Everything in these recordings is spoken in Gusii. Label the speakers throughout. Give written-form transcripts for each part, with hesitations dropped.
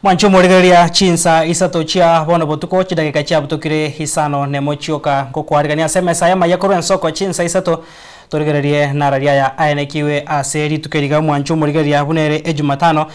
Speaker 1: Mwanche omorigereria chinsa isato chia bono botuko chidakika chiabutokire isano nemo chioka nkokwarigania ase emesa y'amaiga korwa ensoko chinsa isato torigererie nararia aya aenekiwe ase rituko eri iga mwanche omorigereria buna ere ejumatano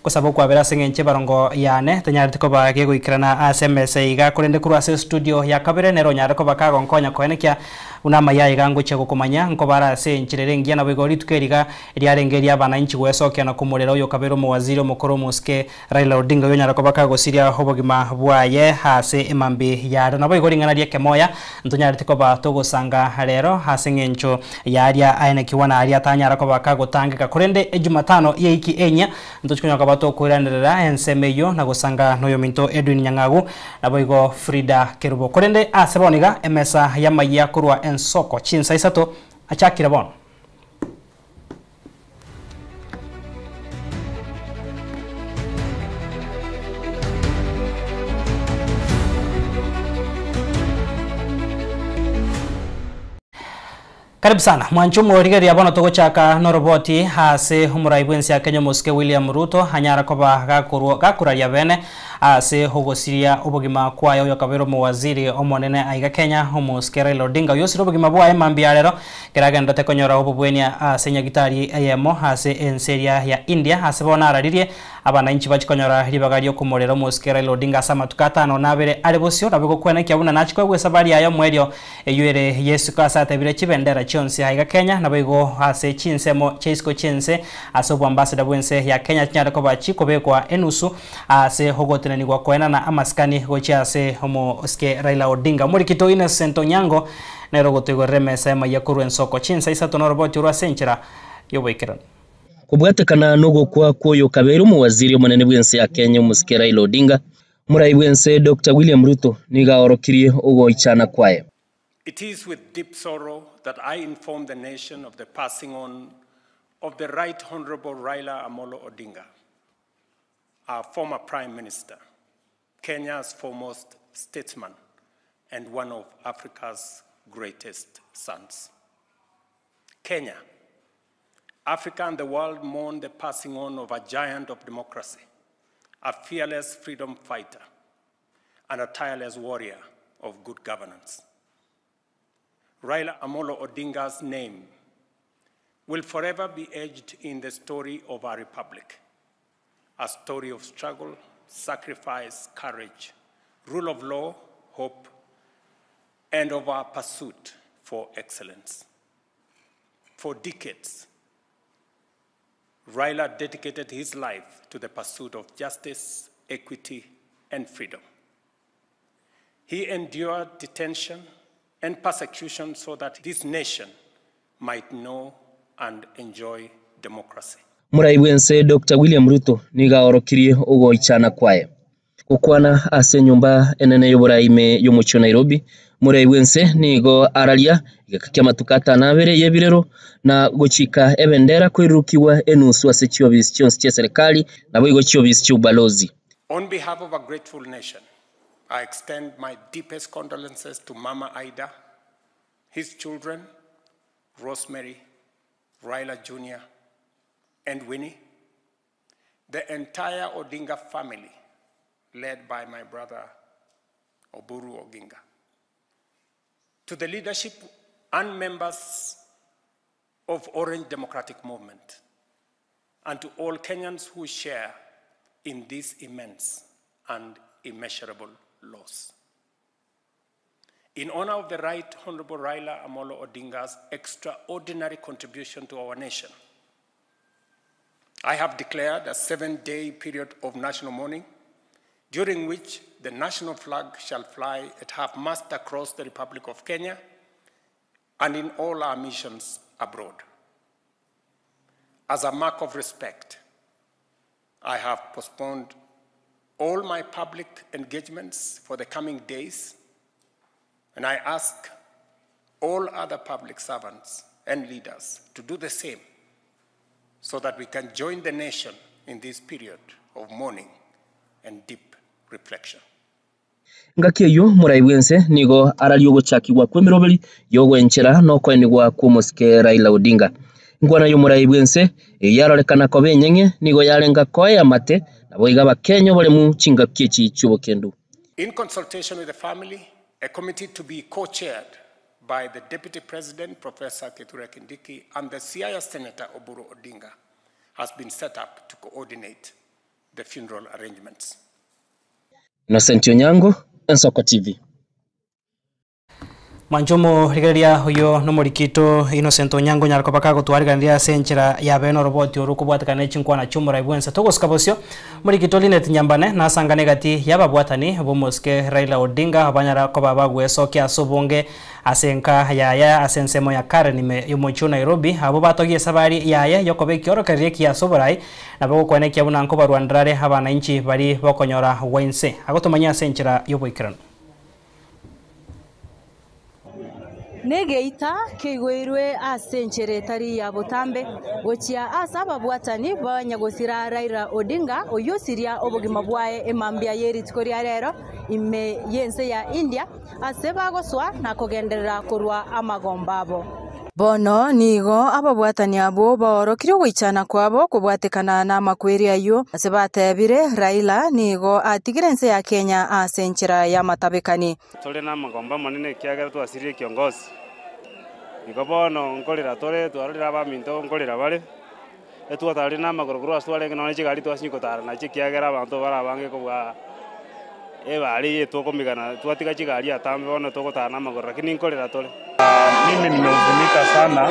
Speaker 1: Gosaba okwabera ase engencho ebarongo yane tenyareti koba gegoikerana ase emesa iga, korende korwa ase estudio ya kabere nere onyare koba kagonkonya koenekia buna amaya aiga ngochia gokomanya nkobare ase enchera ere engiya naboigo rituko eri iga riarenge eri'abananchi gwesokia na komorera oyokabere omowaziri omokoro omosike Raila Odinga oyonyare koba kagosiria obogima bwaye ase emambi yare. Naboigo ring'ana ri'ekemoya ntonyareti koba togosanga rero ase eng'encho y'aria aenekigwa na aria atanyara koba kagotangeka. Korende Ejumatano y'eiki enyia ntochi konya koba tokoiranerera ensemo eyio na gosanga noyominto Edwin Nyang'agu naboigo Frida Kerubo. Korende ase bono iga emesa y'amayia korwa ensoko chinsa isato achakire bono. Karibu sana mwanche omorigereria bono togochaka noroboti ase omorai bwensi ya Kenya omosike William Ruto anyara koba gakorwa gakoraria bene ase ogosiria obogima kwaye oyokabera omowaziri omonene aiga Kenya omosike Raila Odinga oyosire obogima bwaye mambia rero Ekero agenderete konyora obobwenia ase nyagitari eyemo ase ense eria ya India, ase bono araririe abanainchi bachie konyora ribaga ri'okomorera omosike Raila Odinga ase amatuko atano na abere are bosio, nabo gokwenekia buna nachie koegwa esabari yaye omoerio eyio ere y'esiko ase atebire chibendera chionsi aiga Kenya naboigo ase chinsemo chia isiko chi'ense ase oboambassador bw'ense ya Kenya chinyare koba chikobekwa enusu ase ogotenenigwa koenana amasikani gochia ase omosike Raila Odinga. Omorikito Innocent Onyango Nere ogotoigorera emesa y'amaiga korwa ensoko chinsa isato noroboti orwo ase enchera y'oboikeranu.
Speaker 2: Kobwatekana nogokwa kw'oyokabeire omowaziri omonene bw'ense ya Kenya omosike Raila Odinga, omorai bw'ense Doctor William Ruto nigo aorokirie ogoichana kwaye.
Speaker 3: It is with deep sorrow that I inform the nation of the passing on of the Right Honourable Raila Amolo Odinga, our former Prime Minister, Kenya's foremost statesman and one of Africa's greatest sons. Kenya, Africa and the world mourn the passing on of a giant of democracy, a fearless freedom fighter, and a tireless warrior of good governance. Raila Amolo Odinga's name will forever be etched in the story of our republic, a story of struggle, sacrifice, courage, rule of law, hope, and of our pursuit for excellence. For decades, Raila dedicated his life to the pursuit of justice, equity, and freedom. He endured detention and persecution so that this nation might know and enjoy democracy.
Speaker 2: Morai bw'ense Doctor William Ruto nigo aorokirie ogoichana kwaye. Gokwana ase enyomba enene y'oborai ime y'omochie o Nairobi, morai bw'ense nigo araria egeka ki'amatuko atano abere y'ebirero na gochika ebendera koirurukigwa enusu ase chiobisi chionsi chi'eserekari naboigo chiobisi chi'obalozi.
Speaker 3: On behalf of a grateful nation, I extend my deepest condolences to Mama Ida, his children, Rosemary, Raila Jr., and Winnie, the entire Odinga family, led by my brother Oburu Oginga, to the leadership and members of Orange Democratic Movement, and to all Kenyans who share in this immense and immeasurable loss. In honor of the Right Honorable Raila Amolo Odinga's extraordinary contribution to our nation, I have declared a 7-day period of national mourning, during which the national flag shall fly at half-mast across the Republic of Kenya and in all our missions abroad. As a mark of respect, I have postponed all my public engagements for the coming days, and I ask all other public servants and leaders to do the same so that we can join the nation in this period of mourning and deep reflection.
Speaker 2: Engaki eyio morai bw'ense nigo ararie ogochakigwa kw'emeroberi y'ogwenchera na okoenigwa kw'omosike Raila Odinga. Enkwana y'omorai bw'ense eyio yarorekana koba enyeng'e nigo yarenga koa eamate na. Naboigo Abakenya oboremu chingaki echi chi'obokendu.
Speaker 3: In consultation with the family, a committee to be co-chaired by the Deputy President, Professor Kithure Kindiki, and the Siaya Senator Oburu Odinga has been set up to coordinate the funeral arrangements.
Speaker 2: Innocent Onyango, Ensoko TV.
Speaker 1: Mwanchomo rigereria oyo nomorikito Innocent Onyango nyara koba kagotwariganiria ase enchera ya bene oroboti oro kobwatekana ne chinkwana chi'omorai bwense togosika bosio morikito Linet Nyambane nasangane egati y'ababwatani b'omosike Raila Odinga banyara koba bagwesokia ase obonge ase enka yaye ase ensemo ya Karen ime y'omochie o Nairobi abwo batogie esabari yaye yokoba ekiorokererio ekiya ase oborai nabo gokwana ekiya buna nkobarwanera are abananchi bari bokonyora gwa inse agotomanyia ase enchera y'oboikeranu.
Speaker 4: Negeita keigoirwe ase enchera etari ya botambe gochia ase ababwatani ba nyagosira Raila Odinga oyio osiria obogima bwaye emambia ye rituko ria rero ime y'ense ya India ase bagoswa na kogenderera korwa amagomba abo. Bono nigo ababwatani abwo baorokire ogoichana kwabo kobwatekana na amakweri ayio ase batebire Raila nigo atigire ense ya Kenya ase enchera ya matabekani.
Speaker 5: Tore na amagomba amanene ekiagera twasirie ekiongosi. Igo bono nkorera tore twarorire abaminto nkorera bare, etwatarire na amagoro korwa ase twarenge nonya chigari twasinywa gotara nachio ekiagera abanto barabange kobua ebari eye tokomigana twatiga chigari atambe bono togotara na amagoro lakini nkorera tore.
Speaker 6: Mimi nimehuzunika sana na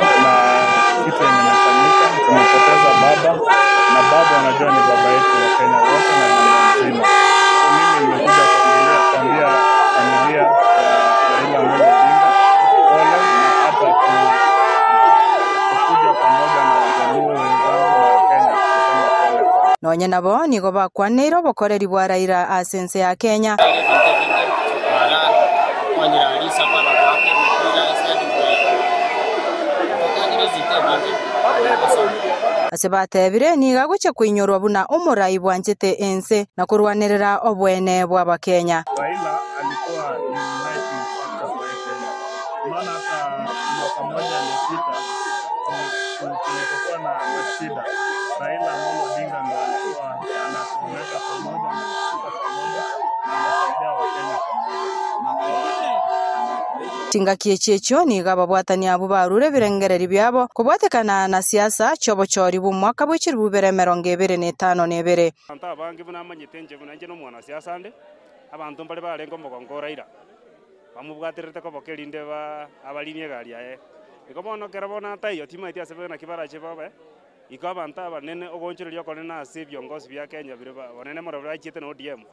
Speaker 6: kitu yenye imefanyika. Tumepoteza baba na baba, unajua ni baba yetu wa Kenya wote na dunia nzima. So mimi nimekuja kuambia kuambia familia ya Raila Amolo Odinga pole na hata kukuja pamoja na Wajaluo wenzangu na Wakenya kusema pole kwao.
Speaker 4: Nonye nabo nigo bakwaneire obokoreri bwa Raila ase ense ya Kenya. Ase batebire nigo agochia koinyorwa buna omorai bwanchete ense na korwanerera obwene bwa Abakenya.
Speaker 6: Raila alikuwa uniting factor kwa hii Kenya. Unaona hata mwaka mmoja iliyopita tulipokuwa na mashida, Raila Amolo Odinga ndo alikuwa anatuweka pamoja, anatushika pamoja na anasaidia Wakenya pamoja.
Speaker 4: Chingaki echi echio nigo ababwatani abwo barure ebirengereri biabo kobwatekana na siasa chiobochori bwa omwaka bwa echirubu bibere emerongo ebere na etano na ebere.
Speaker 5: Abanto abange buna amanyete inche buna inche na omwanasiasa ande, abanto mbare barenge omogongo o Raila, bamobwaterete koboka erinde ba abarinie egari yaye. Igo bono ekero bono ataiyo timaeti ase naki barache babe, igo abanto abanene ogoonchoreria okonene ase ebiongozi bia Kenya bire ba bonene mono bachiete na ODM,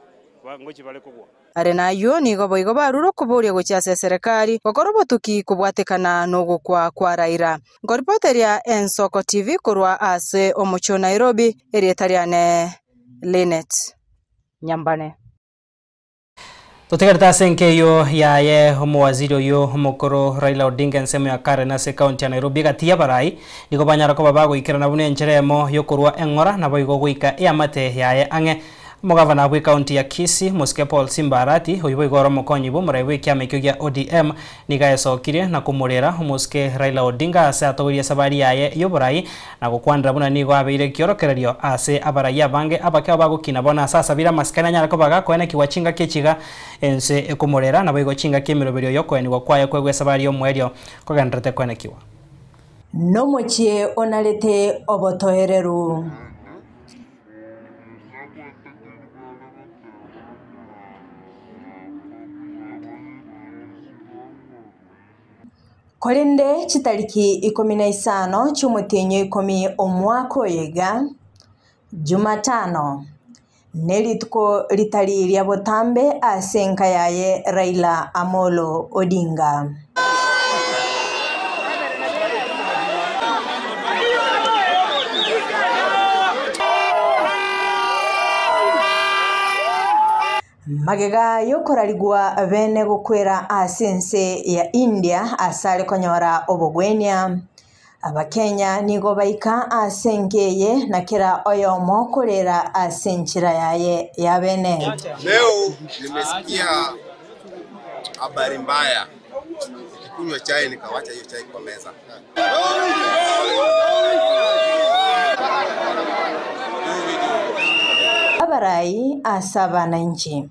Speaker 5: ba ngochi bare kogwa.
Speaker 4: Are nayio nigo boigo barure okoboria gochia ase eserekari gokora obotuki kobwatekana na ogokwa kwa Raila. Nkoripoteria Ensoko TV korwa ase omochie o Nairobi, erieta riane Linet Nyambane.
Speaker 1: Totegerete ase enka eyio yaye omowaziri oyo omokoro Raila Odinga ensemo ya Karen ase ekaunti ya Nairobi egati y'abarai nigo banyara koba bagoikerana buna enchera emo yokorwa eng'ora nabo igo goika eamate yaye ang'e. Omogavana bwa ekaunti ya Kisii Mosike Paul Simba Arati oyo boigo ore omokonyi bwa omorai bwa ekiama ekio gia ODM nigo aesokirie na komorera omosike Raila Odinga ase atogorie esabari yaye y'oborai na gokwanera buna nigo abeire ekiorokererio ase abarai abange abake abo bagokina bono ase asabire amasikani anyare koba gakoenekiwa chingaki echiga ense ekomorera nabo igo chingaki emiroberio yokoenigwa kwaye kwegwa esabari y'omoerio kogenderete koenekiwa.
Speaker 4: Nomochie onarete obotoereru. Korende chitariki 15 chi'omotienyi 10 omwaka oyo iga Jumatano nerituko ritari ria botambe ase enka yaye Raila Amolo Odinga. Magega yokorarigwa bene gokwera ase ense ya India ase are konyora obogwenia. Abakenya nigo baika ase enka eye na kera oyomo korera ase enchera yaye ya bene.
Speaker 7: Leo nimesikia habari mbaya, nikikunywa chai nikawacha hiyo chai kwa meza.
Speaker 8: Abarai ase abanainchi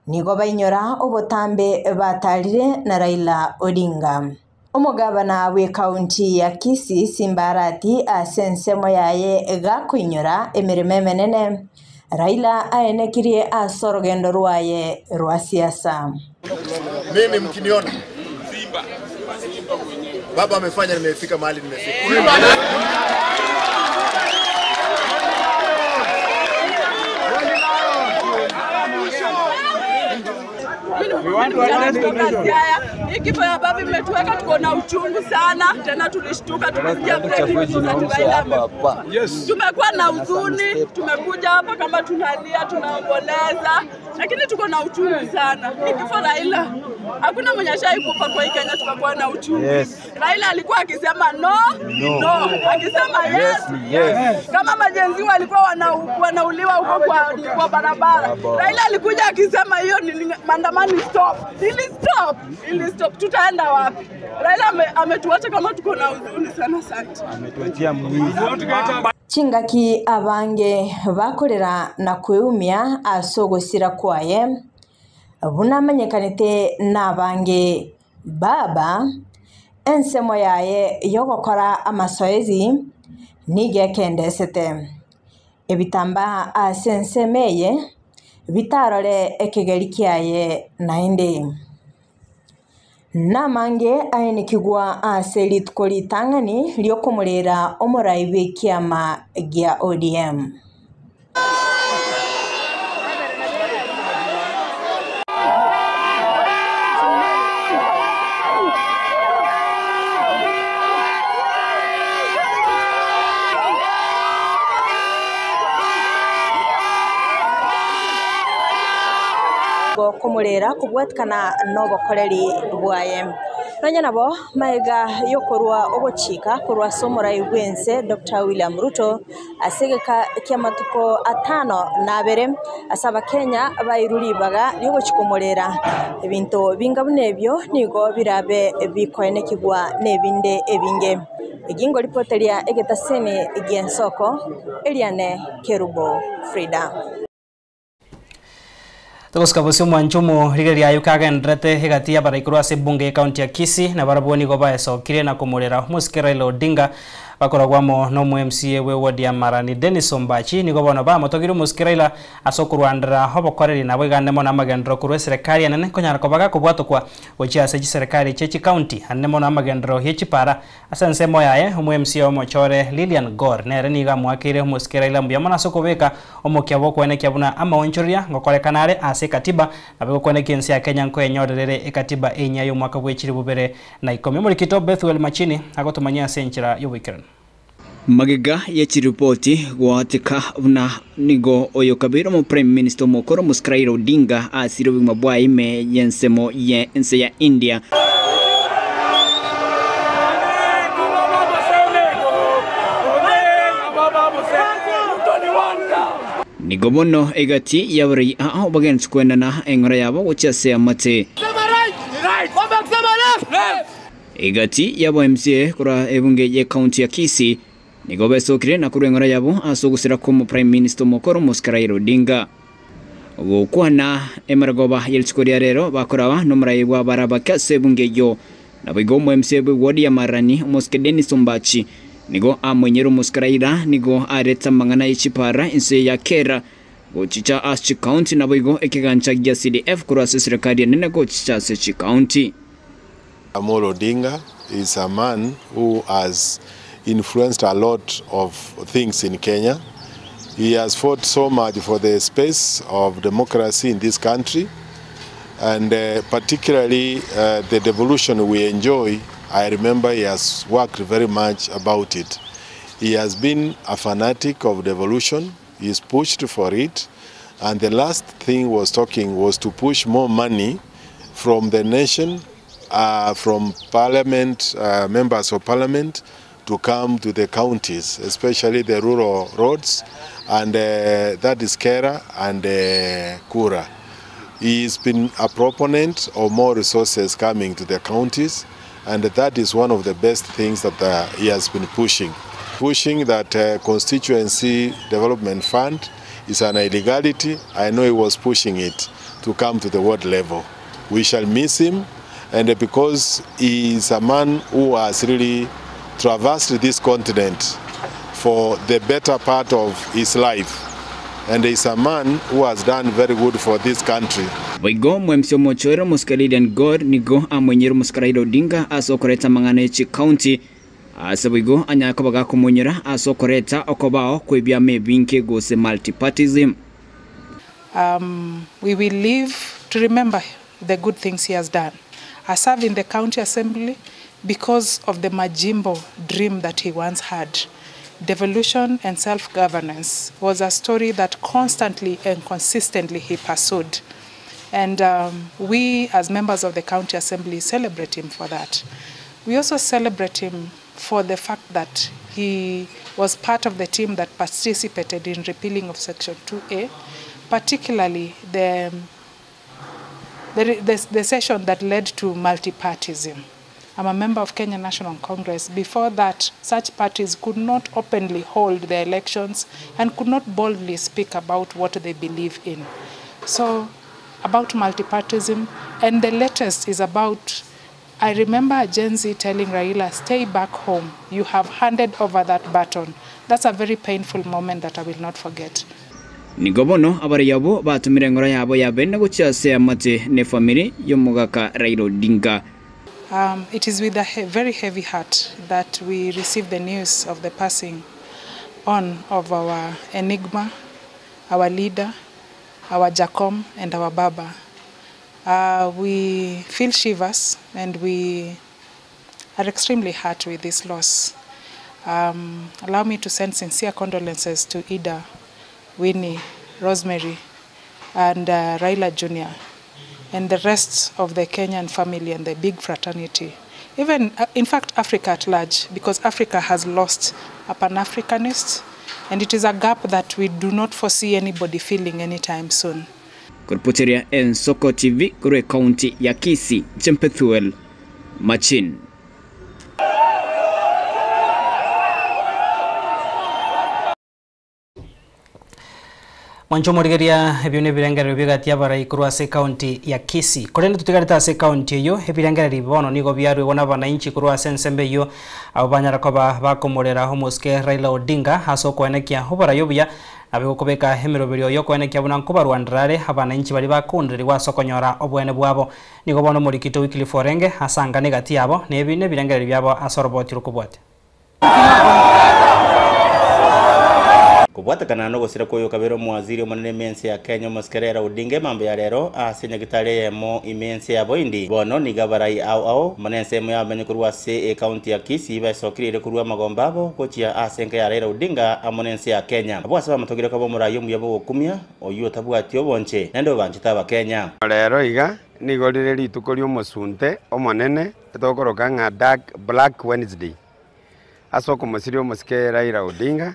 Speaker 8: nigo bainyora obotambe batarire na Raila Odinga. Omogabana bw'ekaunti ya Kisii Simba Arati ase ensemo yaye gakoinyora emeremo emenene Raila aenekirie ase orogendo rwaye rwa siasa.
Speaker 9: Mimi mkiniona baba amefanya, nimefika mahali nimefika.
Speaker 10: Hii kifo ya baba imetuweka tuko na uchungu sana, tena tulishtuka, tukasikia breaking news ati Raila amekufa. Tumekuwa na huzuni, tumekuja hapa kama tunalia, tunaomboleza, lakini tuko na uchungu sana. Hii kifo Raila, hakuna mwenye ashai kufa kwa hii Kenya tukakuwa na uchungu.
Speaker 11: Yes.
Speaker 10: Raila alikuwa akisema no,
Speaker 11: No.
Speaker 10: no, akisema yes,
Speaker 11: Yes.
Speaker 10: Kama majenzi walikuwa wanauliwa huko kwa barabara, Raila alikuja akisema hiyo ni maandamano stop. Ili stop, ili stop, tutaenda wapi? Raila ametuacha kama tuko na huzuni sana sana.
Speaker 8: Chingaki abange bakorera na kweumia ase ogosira kwaye bunamanyekanete n'abange baba ensemo yaye yogokora amasoezi nigo ekendesete ebitambaa ase ensemo eye bitarore ekegeri kiaye naende namange aenikigwa ase rituko ritang'ani riokomorera omorai bwa ekiama gia ODM. Gokomorera kobwatikana n'obokoreri bwaye nonya nabo maega yokorwa ogochika korwa ase omorai bwa ense Dr. William Ruto ase egeka kia amatuko atano na abere ase abakenya bairwe ribaga riogochikomorera ebinto binga buna ebio nigo birabe bikoenekigwa na ebinde ebinge. Egingo ripoti ria egetaseni gia ensoko Eliane Kerubo Frida.
Speaker 1: Togosika bosi omwancho rigeria ayo kagenderete egati ya baraikuru ase ebunge ekaunti ya Kisii na barabwo nigo baesokire na komorera omosike Raila Odinga bakoragwamo na omo MCA we ward ya Marani Dennis Ombachi nigo bono bamotogire omosike Raila ase okorwandera obokoreri nabo igande mono amagendero korwa eserekari enene konyara kobaga kobwatokwa gochia ase chiserekari chia chikaunti ande mono amagendero ya chipara ase ensemo yaye omo MCA omochore Lilian Gor nere nigo amwakeire omosike Raila mbuya mono ase okobeka omokia bwa okwenekia buna amaonchoria ngokorekana are ase katiba nabo gokwenekia ense ya Kenya nkoenyorerere ekatiba enya y'omwaka bwa echiri bubere na ikomi. Omorikito Bethuel Machini agotomanyia ase enchera y'oboikeranu.
Speaker 12: Magega ya chiripoti gwatika buna nigo oyo kabira omo prime minister omokoro omosike Raila Odinga asire obogima bwaye ime y'ensemo ye ense ya India. Nigo bono egati yabarei aa bagensi kwenana eng'ora yabo gochia ase amate. Egati yabo MCA korwa ebunge ye county ya Kisii nigo besokire na korwa eng'ora yabo ase ogosira kwa omo prime minister omokoro omosike Raila Odinga. Gokwana emerogoba ya rituko ria rero bakoraba n'omorai bwa barabake ase ebunge eyio nabo igo omo MCA bwa eward ya Marani omosike Dennis Ombachi nigo amwenyera omosike Raila nigo areta amang'ana ya chipara ense ya Kera gochicha ase chikaunti nabo igo ekegancha gia CDF korwa ase eserekari enene gochicha ase chikaunti.
Speaker 13: Amolo Odinga is a man who has influenced a lot of things in Kenya. He has fought so much for the space of democracy in this country, and particularly the devolution we enjoy. I remember he has worked very much about it. He has been a fanatic of devolution. He's pushed for it, and the last thing was talking was to push more money from the nation, from parliament, members of parliament, to come to the counties, especially the rural roads, and that is Kera and Kura. He's been a proponent of more resources coming to the counties, and that is one of the best things that he has been pushing. Pushing that constituency development fund is an illegality. I know he was pushing it to come to the world level. We shall miss him, and because he is a man who has really traversed this continent for the better part of his life, and he is a man who has done very good for this country.
Speaker 12: Boigo omwemsi omochoere omosike Lilian Gor nigo amoinyire omosike Raila Odinga ase okoreta amang'ana e chikaunti ase boigo anyare koba gakomonyora ase okoreta okobao kw'ebiama ebinge gose multipartyism.
Speaker 11: Um, we will live to remember the good things he has done. I serve in the county assembly because of the Majimbo dream that he once had. Devolution and self-governance was a story that constantly and consistently he pursued. And um, we, as members of the county assembly, celebrate him for that. We also celebrate him for the fact that he was part of the team that participated in repealing of Section 2A, particularly the, the, the, the session that led to multipartism. I'm a member of Kenya National Congress. Before that, such parties could not openly hold their elections and could not boldly speak about what they believe in. So, about multipartism, and the latest is about I remember Gen Z telling Raila, stay back home. You have handed over that baton. That's a very painful moment that I will not forget.
Speaker 12: Nigo bono abarei abwo batomire engoro yabo ya bene gochia ase eamate na efamiri y'omogaka Raila Odinga.
Speaker 11: Um, it is with a he very heavy heart that we receive the news of the passing on of our enigma, our leader, our Jacom, and our Baba. Uh, we feel shivers and we are extremely hurt with this loss. Um, allow me to send sincere condolences to Ida, Winnie, Rosemary, and uh, Raila Jr., and the rest of the Kenyan family and the big fraternity. Even, uh, in fact, Africa at large, because Africa has lost a Pan-Africanist, and it is a gap that we do not foresee anybody filling anytime soon.
Speaker 12: Koripoteria Ensoko TV korwa ekaunti ya Kisii, inche Pethuel Machin.
Speaker 1: Mwancho omorigeria ebio nebirengererio bigati abarai korwa ase ekaunti ya Kisii. Korende totigarete ase ekaunti eyio, ebirengererio ebi bono nigo biarwegwa na abananchi korwa ase ensembe eyio abo banyara koba bakomorera omosike Raila Odinga ase okoenekia oborai obuya nabe gokobeka emeroberio yokoenekia buna nkobarwanera are abananchi baria bakoondererigwa ase okonyora oboene bwabo. Nigo bono omorikito Wycliffe Orenge asangane egati yabo na ebi nebirengererio biabo ase oroboti rokobwatia.
Speaker 14: Kobwatekana nogosira kwa oyokabere omowaziri omonene ime ense ya Kenya omosike Raila Odinga emambo ya rero ase nyagitari eyemo ime ense ya Boindi. Bono nigo abarai ao ao amo nensemo y'abamenyi korwa ase ecounty ya Kisii baesokireire korwa amagomba abo gochia ase enka ya Raila Odinga amo nense ya Kenya. Abwo ase bamatogire koba omorai omuya bw'ogokumia oyio otabwati obonche naende obanchete abakenya.
Speaker 15: Rero iga nigo rire rituko ri'omosunte omonene etokoroka ng'a Dark Black Wednesday ase okomosiria omosike Raila Odinga,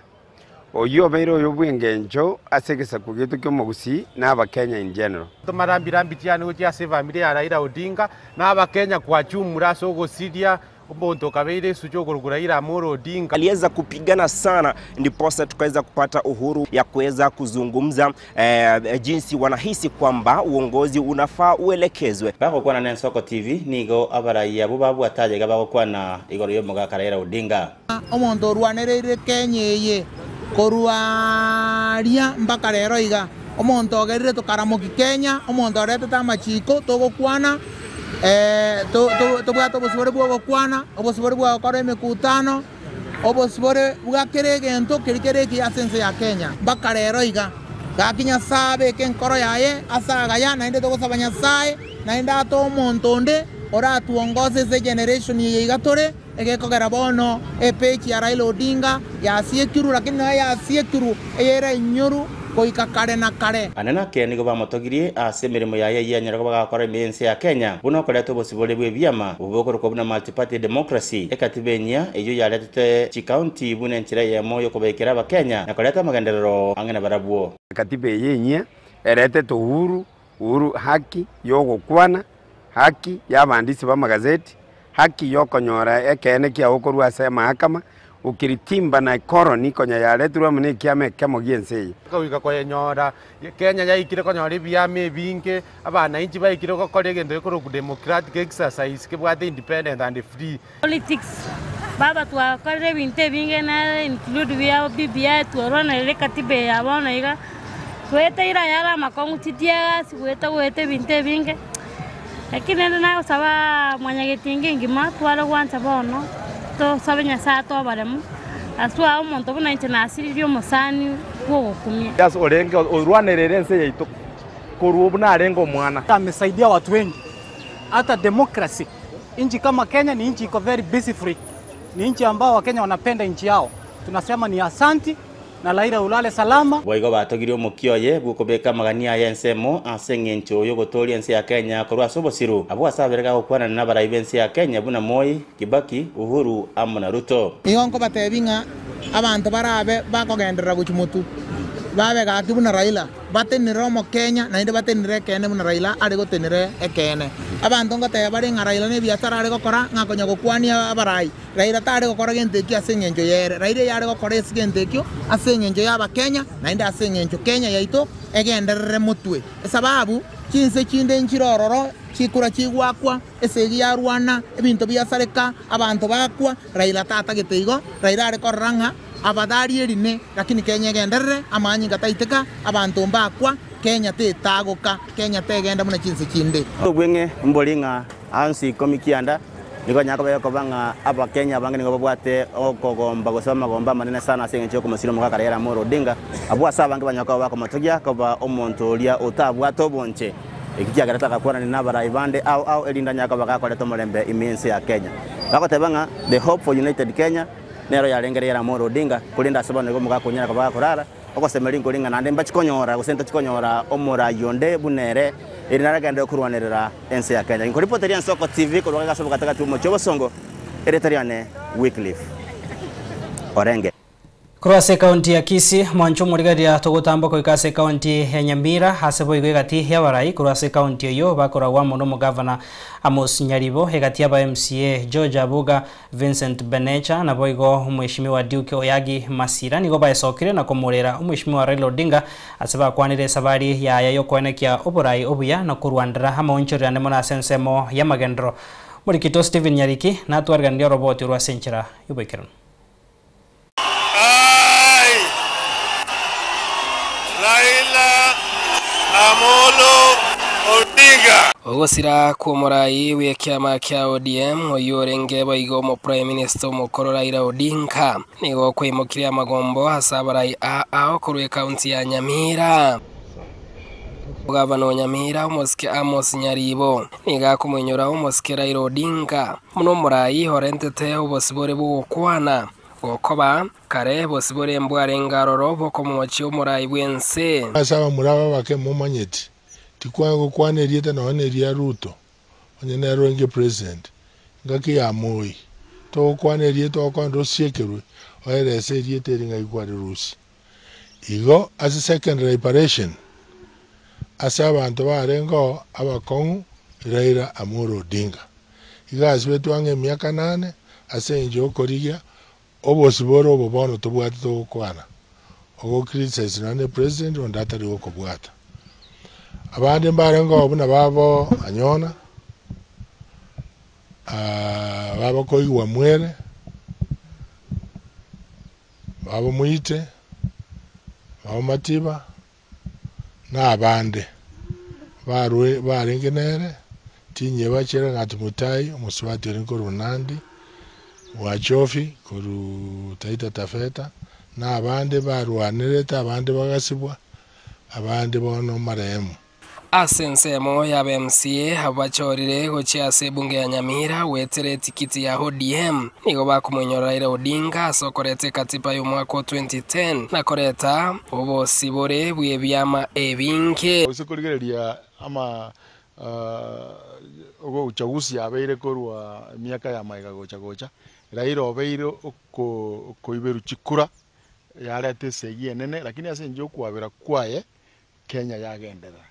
Speaker 15: oyio obeire oyo bw'engencho ase egesaku giaito ki'omogusii na Abakenya in general.
Speaker 16: Tomarambi-rambi chiane gochia ase efamiri ya Raila Odinga na Abakenya kwa jumla ase ogosiria omonto okabeire esucha okorokwa Raila Amolo Odinga.
Speaker 17: Aliweza kupigana sana ndiposa tukaweza kupata uhuru ya kuweza kuzungumza eh, jinsi wanahisi kwamba uongozi unafaa uelekezwe.
Speaker 14: Bagokwana na Ensoko TV nigo abarai abwo babwate iga bagokwana igoro y'omogaka Raila Odinga.
Speaker 18: Omonto orwanereire Kenya eye korwa aria mpaka rero iga, omonto ogerire tokaramoki Kenya, omonto oretete amachiko togokwana eh, tobwate obosibore bwa ogokwana, obosibore bwa gokora emekutano, obosibore bwa kera egento keria kere ekiya ase ense ya Kenya mpaka rero iga. Gaki Nyasae abeke enkoro yaye ase agaya naende togosaba Nyasae naende atoe omonto onde oratuongose ase egeneration eye iga tore, egekogera bono epeji ya Raila Odinga yasiekirwe lakini nonya yasiekirwe eyere enyoru goika kare na kare.
Speaker 14: Ane nake nigo bamotogirie ase emeremo yaye eyio anyare koba gakora ime y'ense ya Kenya, buna okoreta obosibore bw'ebiama obwo bokorokwa buna Multiparty Democracy, ekatiba enyia eyio yaretete chikaunti buna enchera eyemo y'okobaikera Abakenya na koreta amagenderero ang'e nabarabwo.
Speaker 15: Ekatiba eye enyia eretete uhuru, uhuru haki y'ogokwana, haki y'abandisi b'amagazeti, haki y'okonyora ekeene kiao korwa ase emahakama, Ukiritimba na ekoroni konya yaretirwe amo nekiama ekemo gi'ense eye.
Speaker 16: Goika koyenyora, Kenya yaikire konyora ebiama ebinge, abananchi baikire gokora egento gekorokwa democratic exercise kebwate independent and free.
Speaker 19: Politics, baba twakorire ebinto ebinge nere include bia BBI twarwanerire ekatiba eye ya bono iga, tweteire ayare amakong'u chitiegasi goeta goeta ebinto ebinge, lakini rende nagosabaa mwanyagetinga engima tware gwancha bono, tosabe Nyasaye atoe oboremu, aswe omonto buna inche nasiririe omosani bwa ogokumia.
Speaker 20: Ase orenge orwanerere ense yaito korwa buna arenge omwana.
Speaker 21: Amesaidia watu wengi hata democracy nchi kama Kenya ni nchi iko very busy free, ni nchi ambao Wakenya wanapenda nchi yao. Tunasema ni asanti na Raila ulale salama.
Speaker 14: Boigo batogirie omokia oye bw'okobeka amagania aye ensemo ase eng'encho y'ogotooria ense ya Kenya korwa ase obosiru. Abwo ase abere gagokwanana nabarai b'ense ya Kenya buna Moi, Kibaki, Uhuru amo na Ruto.
Speaker 18: Igo nkobatebia ng'a abanto barabe bakogenderera gochia motwe, babe gaki buna Raila, batenenere Omokenya naende batenenere ekeene buna Raila are gotenenera ekeene. Abanto ngoteba bare ng'a Raila nebiasara are gokora ng'a konya gokwania abarai. Raila tare gokora gento ekio ase engencho y'ere. Raila eyare gokora ase gento ekio ase engencho y'Abakenya naende ase engencho Kenya yaito egenderere motwe. Esababu chinse chinde nchire ororo chikura chigwakwa, esegi yarwana, ebinto biasareka, abanto bakwa, Raila tatagete igo. Raila are korora ng'a afadhali erine lakini Kenya egenderere, amanyinga taiteka, abanto mbakwa, Kenya tetagoka, Kenya tegenda buna chinse chinde.
Speaker 14: Obweng'e mbori ng'a ansi ikomi kianda nigo nyara koba gekoba ng'a Abakenya abange nigo babwate okogomba gose amagombo amanene sana ase engencho y'okomosira omogaka Raila Amolo Odinga, abwo ase abange banyara koba bakomotogia koba omonto oria otabwate obonche. Eki kiagerete agakwanania nabarai bande ao ao erinde anyare koba gakoreta omorembe ime y'ense ya Kenya. Bagoteba ng'a the hope for united Kenya nero yarenge Raila Amolo Odinga, korende ase bono igo omogaka onyare koba gakorara, Ogosemeria nkori ng'a naende mbachikonyora gose ntachikonyora omorai onde buna ere, erinde aragenderere korwanerera ense ya Kenya. Inkoripoteria Ensoko TV korwa gaiga ase obogatagati bw'omochie obosongo, erieta riane Wycliffe Orenge.
Speaker 1: Korwa ase ekaunti ya Kisii, mwanche omorigereria togotamboka goika ase ekaunti ya Nyamira ase boigo egati y'abarai korwa ase ekaunti eyio bakoragwa amo nomogavana Amos Nyaribo, egati y'aba MCA George Abuga, Vincent Benecha naboigo Omweshimiwa Duke Oyagi Masira nigo baesokire na komorera Omweshimiwa Raila Odinga ase bakwanire esabari yaye yokoenekia oborai obuya na korwandera amaonchorerane mono ase ensemo y'amagenderero. Morikito Stephen Nyariki natwariganirie oroboti orwo ase enchera y'oboikeranu.
Speaker 22: I, Raila Amolo Odinga.
Speaker 23: Ogosira kw'omorai bw'ekiama kia ODM oyio orenge boigo omoprime minister omokoro Raila Odinga nigo kwaimokirie amagombo ase abarai aa ao korwa ekaunti ya Nyamira. Gavana o Nyamira omosike Amos Nyaribo nigo akomoinyora omosike Raila Odinga buna omorai orentete obosibore bw'ogokwana Gokoba kare bosibore mbwarenge aroro bw'okomochia omorai bw'ense.
Speaker 13: Ase abamura aba abake momanyeti, tikwanya gokwana erieta nonya neria Ruto, onye nere orenge president, ngaki ya Moi. Togokwana erieta ogokwana tosiekerwe, oerese erieta eri ng'ai kwarirusia. Igo ase second liberation, ase abanto barengeo abakong'u Raila Amolo Odinga. Iga asibetwe ang'e emiaka nane ase engencho y'okorigia obosibore obo bono tobwate togokwana, ogo criticize nonya ne president onde atari gokobwata. Abande mbarengeo buna babo Anyona, babo Koigi Wamwere, babo Muite, babo Matiba, na abande barwe barenge nere, tinyeba Chelangat Mutai, omosubati orenge korwa Nandi, Wachofi korwa Taita Taveta, na abande barwanerete, abande bagasibwa, abande bono marehemu.
Speaker 23: Ase ensemo y'aba MCA abwo bachorire gochia ase ebunge ya Nyamira goetera etikiti ya ODM nigo bakomoinyora Raila Odinga ase okoreta ekatiba y'omwaka o 2010 na koreta obosibore bw'ebiama ebinge.
Speaker 24: Gose korigereria ama uchaguzi yabeire korwa emiaka ya magega gocha gocha, Raila obeire okoiberwa chikura yareta esegi enene lakini ase enchera yokwabera kwaye Kenya yagenderera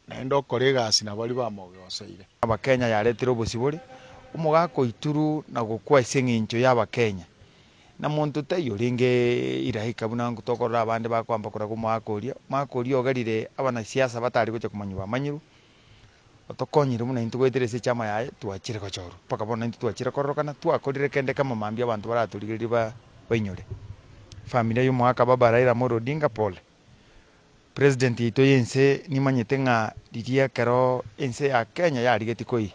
Speaker 24: naende okora egasi na baria bamogoseire.
Speaker 25: Abakenya yaretire obosibore, omogaka oituru na gokwa ase eng'encho y'Abakenya.
Speaker 2: Na monto taiyo orenge iraika buna tokorora abande bakoamba koraga omwaka oria. Omwaka oria ogerire abanasiasa batari gocha komanywa bamanyirwe, otokonyire buna intwe goetera ase echama yaye twachire gochorwa. Mpaka bono intwe twachire kororokana twakorire kende kemo mambia abanto baratorigererie ba bainyore. Familia ya omogaka baba Raila Amolo Odinga pole. President yaito ya ense nimanyete ng'a riria ekero ense ya Kenya yarigetie koyia,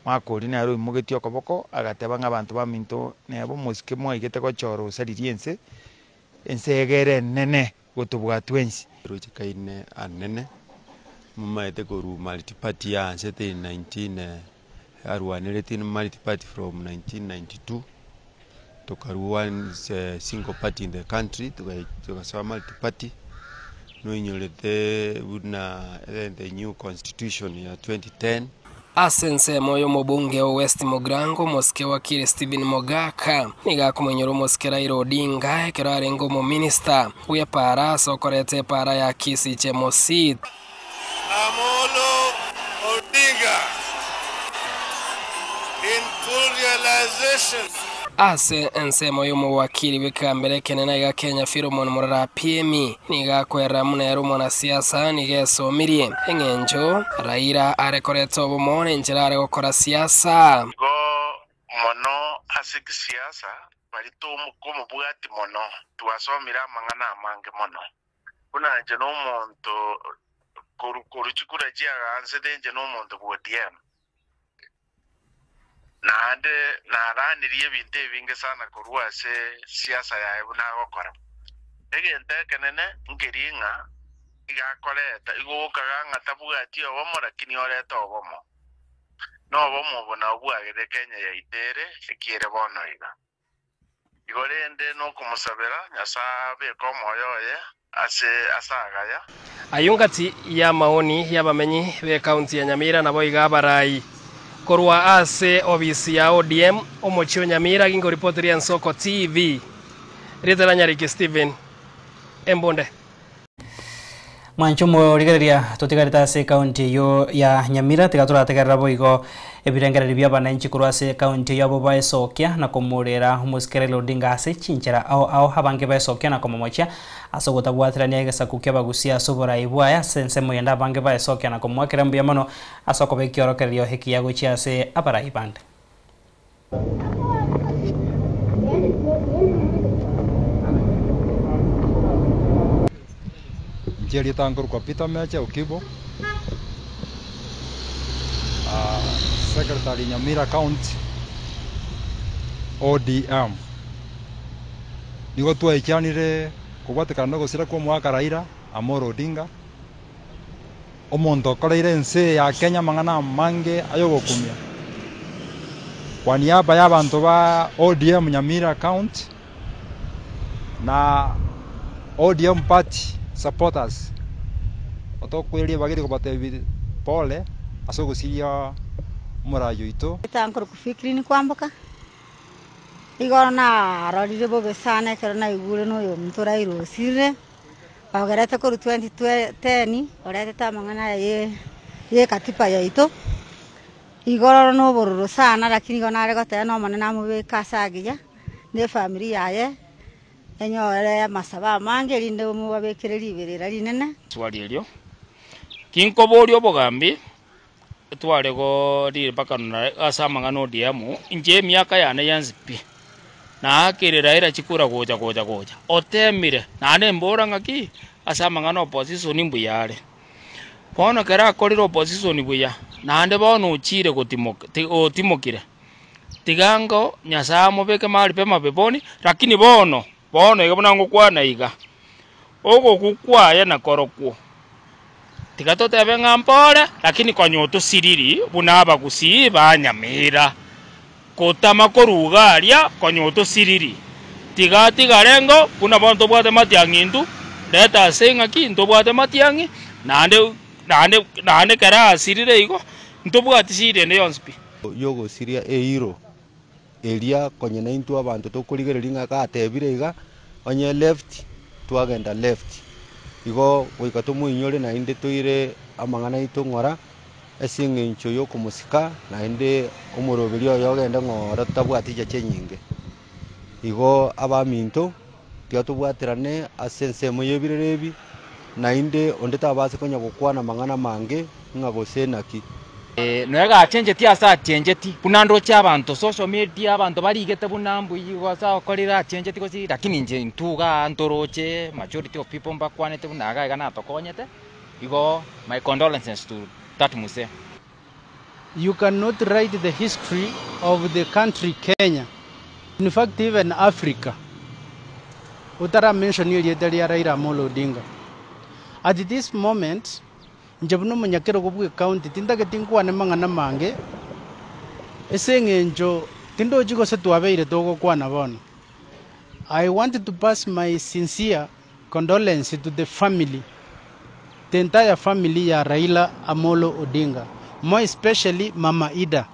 Speaker 2: mwaka oria nere oimogetie okoboko agateba ng'a abanto baminto neba omosike mwaigete gochora osaririe ense, ense egere enene gotobua twensi.
Speaker 3: Roche kaine anene, momaete korwa multiparty yaanchete in 19 arwanerete in multiparty from 1992 tokarwa one single party in the country togasoa multiparty noinyorete buna the new constitution ya 2010.
Speaker 23: Ase ensemo y'omobunge o West Mugirango, omosike wakili Stephen Mogaka, nigo akomoinyora omosike Raila Odinga ekero arenge omominista bw'epaara ase okoreta epaara ya Kisii Chemosit.
Speaker 22: Amolo Odinga in full realization.
Speaker 23: Ase ensemo y'omowakili bw'ekegambero ekenene iga Kenya Philemon Murara Piemi nigo akwerera buna ere omwanasiasa nigo esomirie eng'encho Raila are koreta obomo nenchera are gokora siasa.
Speaker 5: Igo mono ase gisiasa baria tokomobwati mono, twasomire amang'ana amange mono. Buna inche nomonto korwa chikura chiagansete inche nomonto bw'ODM. Naende naranirie ebinto ebinge sana korwa ase siasa yaye buna agokora. Egento ekenene nkeria ng'a iga akoreta, igo ogokaga ng'a tabwati obomo lakini orete obomo. Nobomo obo nabwo bwagerire Kenya yaito ere ekiere bono iga. Igo rende nokomosabera Nyasae abeke omoyo oye ase ase agaya.
Speaker 23: Ayio ngati y'amaoni y'abamenyi b'ekaunti ya Nyamira naboigo abarai korwa ase obisi ya ODM omochie o Nyamira gingoripoteria Ensoko TV. Rieta ria Nyariki Stephen Embunde.
Speaker 1: Mwanche omorigereria totigarete ase ekaunti eyio ya Nyamira tiga torategerera boigo ebirengererio bia abananchi korwa ase ekaunti eyio abwo baesokia na komorera omosike Raila Odinga ase chinchera ao ao abange baesokia na komomochia ase ogotabwaterania egesaku kia abagusia ase oborai bwaye ase ensemo eyende abange baesokia na komoakera mbuya mono ase okoba ekiorokererio ekiya gochia ase abarai bande.
Speaker 6: Inche erieta nkorokwa Peter Meche Okibo, Secretary Nyamira County, ODM. Nigo twaichanire kobwatekana na ogosira kwa omogaka Raila Amolo Odinga, Omonto okoreire ense eye ya Kenya amang'ana amange ay'ogokumia. Kwa niaba y'abanto ba ODM Nyamira County na ODM party supporters, otokoireria ribaga eri kobatebia pole ase ogosiria omorai oito.
Speaker 25: Etankoro kufikiri nikwamboka, igoro narorire bobe sana ekero naigure na oyominto Raila osirire. Ogerete korwa 2010 oretete amang'ana aya y'ekatiba yaito, igo roro nobororo sana lakini igo nare goteba na Omonene amobeke ase agiya, na efamiri yaye enyore amasabo amange erinde mobabekere riberera rinene.
Speaker 26: Swali erio, Kinkoboria obogambi tware mpaka ase amang'ana ODM, inche emiaka yane yensi pi, naakire Raila chikura gocha gocha gocha, otemire naende mbora ng'aki ase amang'ana opposition mbuya are. Bono ekero akorire opposition buya, naende bono ochire gotimoka otimokire, tiga ango Nyasaye amobeke mahali pema peponi, lakini bono bono iga buna ngokwana iga, ogokwa kwaye nakorokwo. Tiga totebe ng'a mpore, lakini konya otosiriri buna abagusii ba Nyamira. Gotama korwa iga aria konya otosiriri. Tiga atigare ng'o buna bono tobwate matiang'i intwe, reta ase ng'aki ntobwate matiang'i, naende naende naende ekero asirire igo, ntobwati shida ende yonsi pi.
Speaker 27: Y'ogosiria eiro eria konya naintwe abanto tokorigereria ng'a gatebire iga, onye left twagenda left. Igo goika tomoinyore naende toire amang'ana aito ng'ora ase eng'encho y'okomosika naende omoroberi oye ogende ng'ora totabwati chicha chinyinge. Igo abaminto, tiga tobwaterane ase ensemo y'ebirero ebi, naende onde tabasa konya gokwana amang'ana amange ng'a gose naki.
Speaker 4: Nonya gachenchetie ase achencheti, buna ndoche abanto social media abanto barigete buna mbuya gose agokorire achencheti gose lakini inche intwe igaa ntoroche majority of people mbakwanete buna iga iga natokonyete, igo my condolences to that mzee.
Speaker 7: You cannot write the history of the country Kenya, in fact even Africa, otara mention erieta ria Raila Amolo Odinga. At this moment, inche buna omonyakerogo bwe county tintageti nkwane mang'ana mange, ase eng'encho tindochi gose twabeire togokwana bono. I want to pass my sincere condolence to the family, the entire family ya Raila Amolo Odinga, more especially Mama Ida.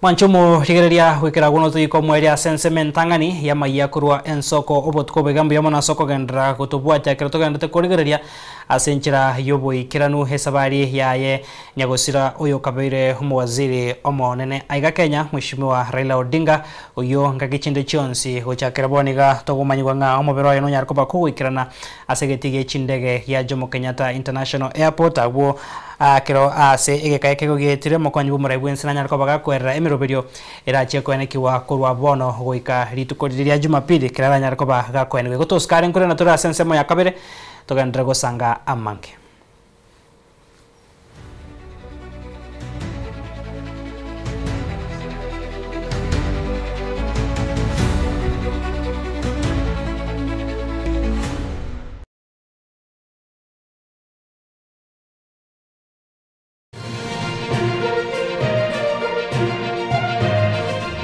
Speaker 1: Mwanche omorigereria goikera agwo notoika omoerio ase ensemo entang'ani y'amayia korwa ensoko obotuko oboiga mbuya mono ase okogenderera gotobwatia ekero togenderete korigereria ase enchera y'oboikeranu esabari yaye Nyagosira oyo okabeire omowaziri omonene aiga Kenya Mheshimiwa Raila Odinga oyio ngaki chinde chionsi gochakera bono iga togomanyigwa ng'a omobere oye nonyare koba kogoikerana ase egetii gie chindege gia Jomo Kenyatta International Airport abwo kero ase egeka ekego gietire omokonyi bw'omorai bwense nanyare koba gakoerera emeroberio erachie koenekigwa korwa bono goika rituko riria ria Jumapili kero aranyare koba gakoenigwa. Igo tosikare nkorende tore ase ensemo ya kabere togenderere gosanga amange.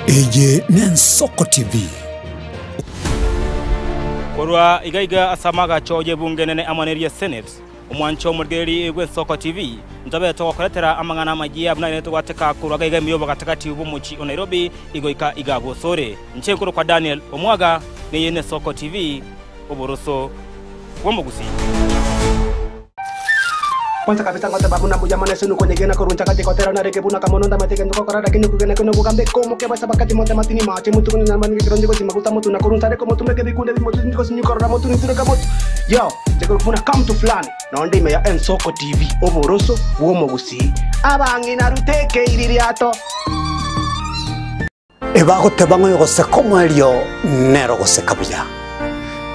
Speaker 8: Eye n'Ensoko TV.
Speaker 9: Korwa iga iga ase amagacho y'ebunge enene amo neria Senate, Omwancho omorigereria bw'Ensoko TV, ntobe togokoretera amang'ana amayia buna ere togwateka korwa iga iga ime y'obogatagati bw'omochie o Nairobi igoika iga bw'osore. Inche nkorokwa Daniel Omwaga, neye n'Esoko TV, oboroso bw'omogusii.
Speaker 10: Kwanza kabisa ngoteba buna mbuya mono ase nokonyegena korwa nchagati gotera narenge buna kamono ndamate egento gokora lakini okwegena kio nobogambe komoke base bakati mote matini mache motu konya nyama nige keronje gosi maguta motu na korwa nsare komotumeke ebikunde bimotu tindi gosinyu korora motu nitureka motu yo nche buna kamtu fulani nonde ime ya Ensoko TV oboroso bw'omogusii abang'ina ruteke iririato.
Speaker 8: Ebagoteba ng'a oyogoseka omoerio nere ogoseka buya.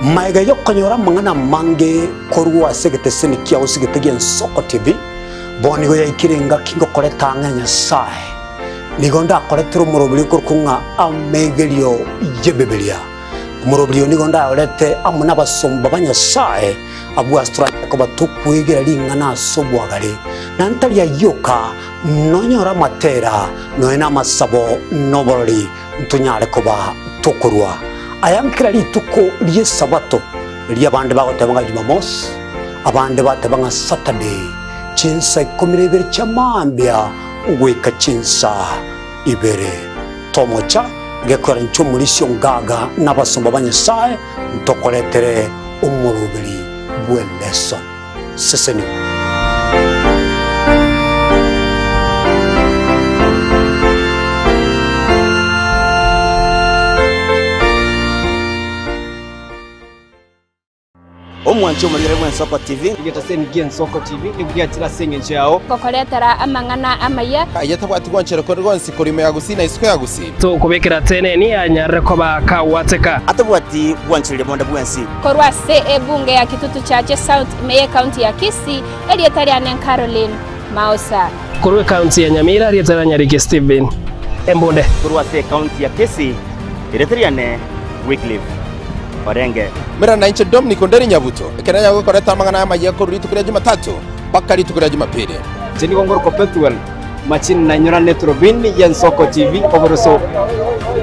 Speaker 8: Magega y'okonyora amang'ana amange korwa ase egeteseni kiao ase egete gi'Ensoko TV, bono nigo yaikire engaki ngokoreta ang'e Nyasae. Nigo ndakoretere omoroberi okorokwa ng'a Amegerio y'Ebibilia. Omoroberi oyo nigo ndayorete amo nabasomba ba Nyasae, abwo ase toranyare koba tokwegera ring'ana ase obwagare, na ntari ayio oka, Nonyore amatera, nonya namasabo, na oborori, ntonyare koba tokorua aya kera rituko ri'Esabato, riria abande bagoteba ng'a Jumamosi, abande bateba ng'a Saturday, chinsa ikomi na ibere chia mambia goika chinsa ibere. Tomocha gekoera inche omorisia ongaga na abasomba ba Nyasae, ntokoretere omoroberi bw'eleson. Sesenigwa.
Speaker 17: Omwanche omorigere bw'Ensoko TV.
Speaker 11: Egetaseni gi'Ensoko TV nigo giachire ase engencho yao.
Speaker 12: Gokoretera amang'ana amaya.
Speaker 28: Aye tabwati gwanchera konde gwonsi korwa ime ya Gusii na isiko ya Gusii.
Speaker 23: Tokobekera teneni anyarire koba kagwateka.
Speaker 17: Atabwati gwanchereria bonde bwensi.
Speaker 12: Korwa ase ebunge ya Kitutu Chache South ime y'ecounty ya Kisii, erieta riane Caroline Maosa.
Speaker 23: Korwa ecounty ya Nyamira, erieta ria Nyariki Stephen Embunde.
Speaker 17: Korwa ase ecounty ya Kisii, erieta riane Wycliffe Orenge.
Speaker 28: Mera nainche Dominic Onderi Nyabuto, ekero nyagokoreta amang'ana amayia korwa rituko ria Jumatatu mpaka rituko ria Jumapili.
Speaker 11: Inche nigo ngorokwa Pethuel Machini nainyorane eturubini y'Ensoko TV oboroso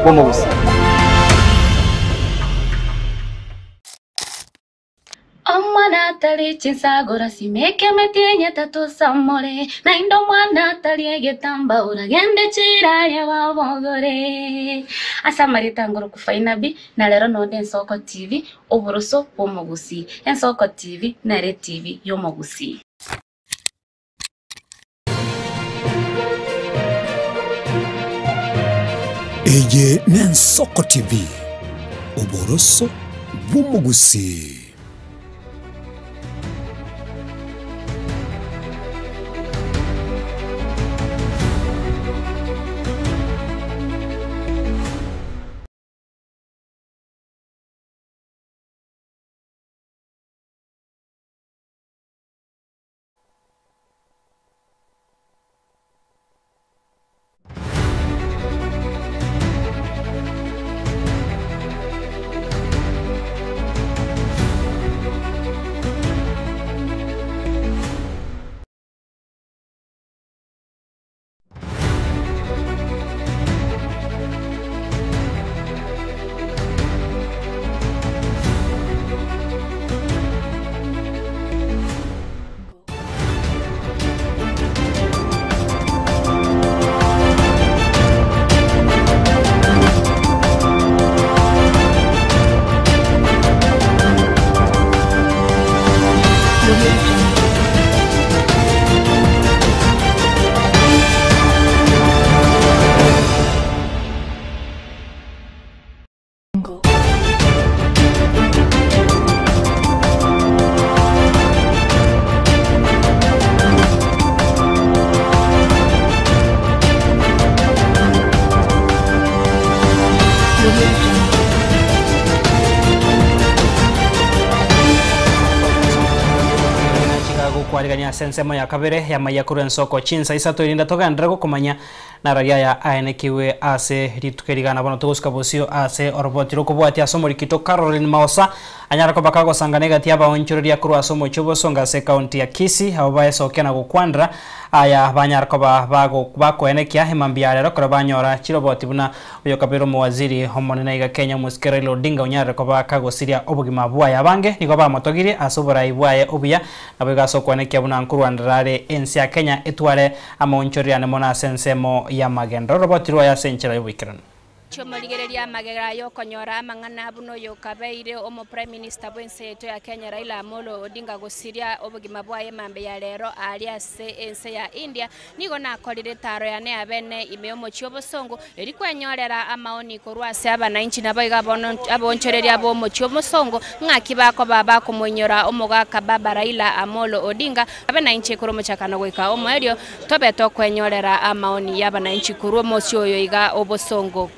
Speaker 11: bw'omogusii.
Speaker 29: Omwana atari chinsagora simeka emetienyi etato osamore, naende omwana atari egetambaa oragende chiraria babogore. Ase amarieta ngoroku Fainabi, na rero nonde Ensoko TV, oboroso bw'omogusii. Ensoko TV nere etibi y'omogusii.
Speaker 8: Eye n'Ensoko TV, oboroso bw'omogusii.
Speaker 1: Kwarigania ase ensemo ya kabere y'amaiya korwa ensoko chinsa isato erinde togenderere gokomanya Narari aya aenekiwe ase rituko eri gana bono togosuka bosio ase oroboti rokobwatia ase omorikito Caroline Maosa anyare koba kagosangana egati y'abaonchoreria korwa ase omochie obosongo ase ekaunti ya Kisii abwo baesokia na gokwanera aya banyare koba bakoenekia emambia ya rero ekero banyora chiroboti buna oyokabere omowaziri omonene aiga Kenya omosike Raila Odinga onyarire koba kagosiria obogima bwaye abange nigo bamotogirie ase oborai bwaye obuya Naboigo ase okwanekia buna nkorwanera are ense ya Kenya etware amaonchoreria mono ase ensemo y'amagenderero oroboti rwaye ase enchera y'oboikeranu.
Speaker 12: Chiomorigereria amagega y'okonyora amang'ana buna oyo okabeire omo Prime Minister bw'ense yaito ya Kenya Raila Amolo Odinga gosiria obogima bwaye mambia ya rero aaria ase ense ya India Nigo nakorire etaaro yane y'abene ime y'omochie obosongo, erio kwenyorera amaoni korwa ase abanainchi naboigo abaonchoreria b'omochie omosongo, ng'aki bakoba bakomoinyora omogaka baba Raila Amolo Odinga, abe nainche korwa omochakano goika omoerio, tobe tokwenyorera amaoni y'abanainchi korwa omochie oyo iga obosongo.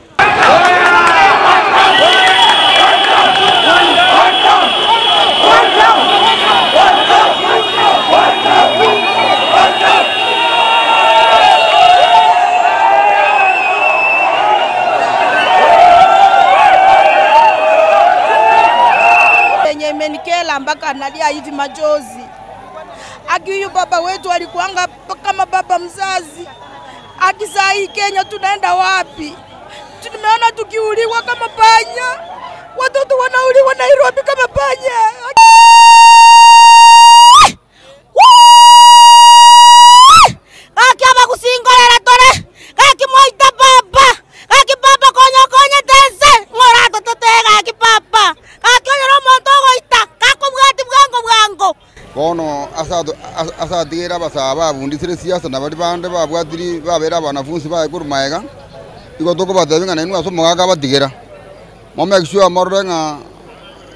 Speaker 13: Yenye imenikera mpaka nalia hivi machozi. Aki huyu baba wetu alikuanga kama baba mzazi. Aki saa hii Kenya tunaenda wapi? Tumeona tukiuliwa kama panya, watoto wanauliwa Nairobi kama panya.
Speaker 14: Gaki abagusingorera tore, gaki mwaita baba, gaki baba konya okonyete ense, ng'o oratotetee gaki baba, gaki onyore omonto ogoita, gakobwati bwango bwango.
Speaker 15: Bono ase atigeire abasaa babundisire siasa na baria bande babwatiri babeire abanafunsi baye korwa magega, igo tokobatebia ng'a nainwe ase omogaka abatigera, mo make sure morore ng'a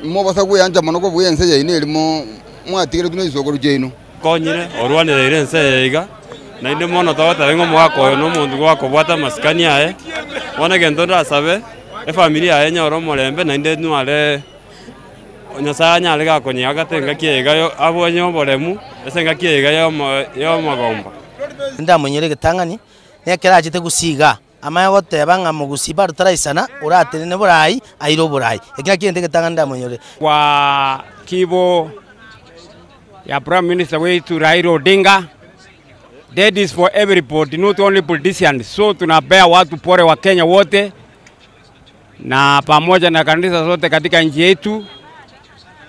Speaker 15: mobasa gweancha mono kobua ense yaino eria mwatigeretwe ne chisokoro chiaino.
Speaker 16: Konyire orwanereire ense eye iga, naende mono togoteba ng'a omogaka oyo nomonto gwakobwata amasikani aye, bono egento ndasabe, efamiri yaye enyore omorembe naende enyare Nyasae anyare gakonyeagata engaki eye iga abonye oboremu ase engaki eye iga y'omogomba.
Speaker 17: Ndamonyore egetang'ani, na ekero achete gusii igaa, amanye goteba ng'a mogusii bado taraisana, oratenene borai, aire oborai. Eki nakio egento egetang'ani ndamonyore.
Speaker 18: Kwa kibo ya Prime Minister wetu Raila Odinga, death is for everybody not only politicians, so tunapea watu pole wa Kenya wote na pamoja na kanisa zote katika nchi yetu,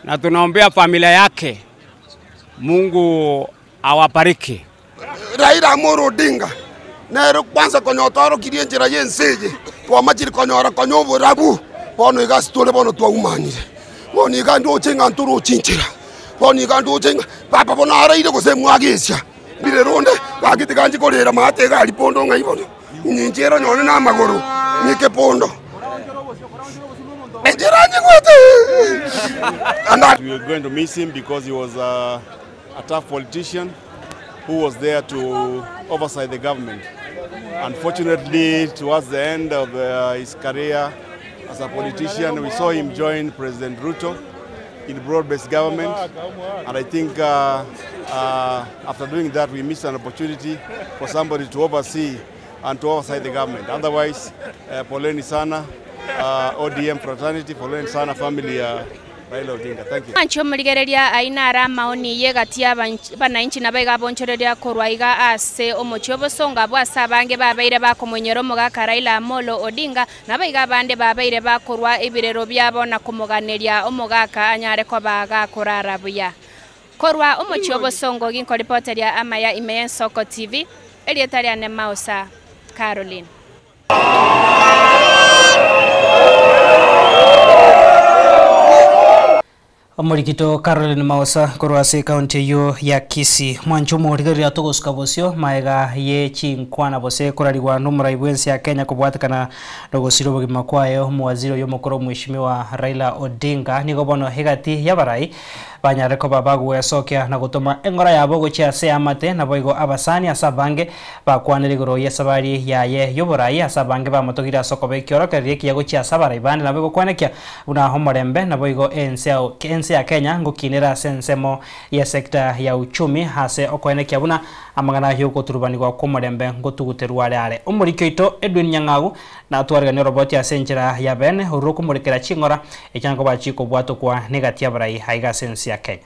Speaker 18: na tunaombea familia yake, Mungu awabariki.
Speaker 19: Raila Amolo Odinga nere kwanza konya otorokirie enchera y'ense eye, twamachire konyora konya oborabu, bono iga ase tore bono twaumanire. Bono iga ndoche ng'a ntoroche enchera, bono iga ndoche ng'a papa bono araire gose mwagesia, mbire ronde gaki tiga nchie korera maate iga aria pondo ng'ai bono, inche ero nyone namagoro. Ng'ike pondo. Enchera nyigwete.
Speaker 2: We are going to miss him because he was a, a tough politician who was there to oversight the government. Unfortunately, towards the end of uh, his career as a politician, we saw him join President Ruto in broad-based government. And I think uh, uh, after doing that, we missed an opportunity for somebody to oversee and to oversight the government. Otherwise, uh, poleni sana, uh, ODM fraternity, poleni sana family ya Raila Odinga. Thank you.
Speaker 12: Mwanche omorigereria aye nare amaoni y'egati y'abananchi nabo iga abonchoreria korwa iga ase omochie obosongo abwo ase abange babeire bakomoinyora omogaka Raila Amolo Odinga nabo iga abande babeire bakorwa ebirero biabo na komoganeria omogaka anyare koba gakorara buya. Korwa omochie obosongo ginkoripoteria amaya ime y'Ensoko TV, erieta riane Mausa Caroline.
Speaker 1: Omorikito Caroline Mausa korwa ase ekaunti eyio ya Kisii. Mwanche omorigereria togosuka bosio maega ye chinkwana bose korarigwa nomorai bwensi ya Kenya kobwatekana nogosira obogima kwaye omowaziri oyo omokoro omweshimiwa Raila Odinga nigo bono egati y'abarai banyare koba bagwesokia na gotoma eng'ora yabo gochia ase amate nabo igo abasani ase abange bakwanire igoro ya esabari yaye y'oborai ase abange bamotogire ase okoba ekiorokereria ekiya gochia ase abarai bande nabo igokwanekia buna omorembe nabo igo ense ense ya Kenya ngokinera ase ensemo ya sector ya uchumi ase okoenekia buna amang'ana yogoturubanigwa kwa omorembe ngotuguterwa are are. Omoriki oito Edwin Nyang'au natwarigania oroboti ase enchera ya bene orwo okomorekera ching'ora echango bachikobwatokwa negati abarai aiga ase ense ya Kenya.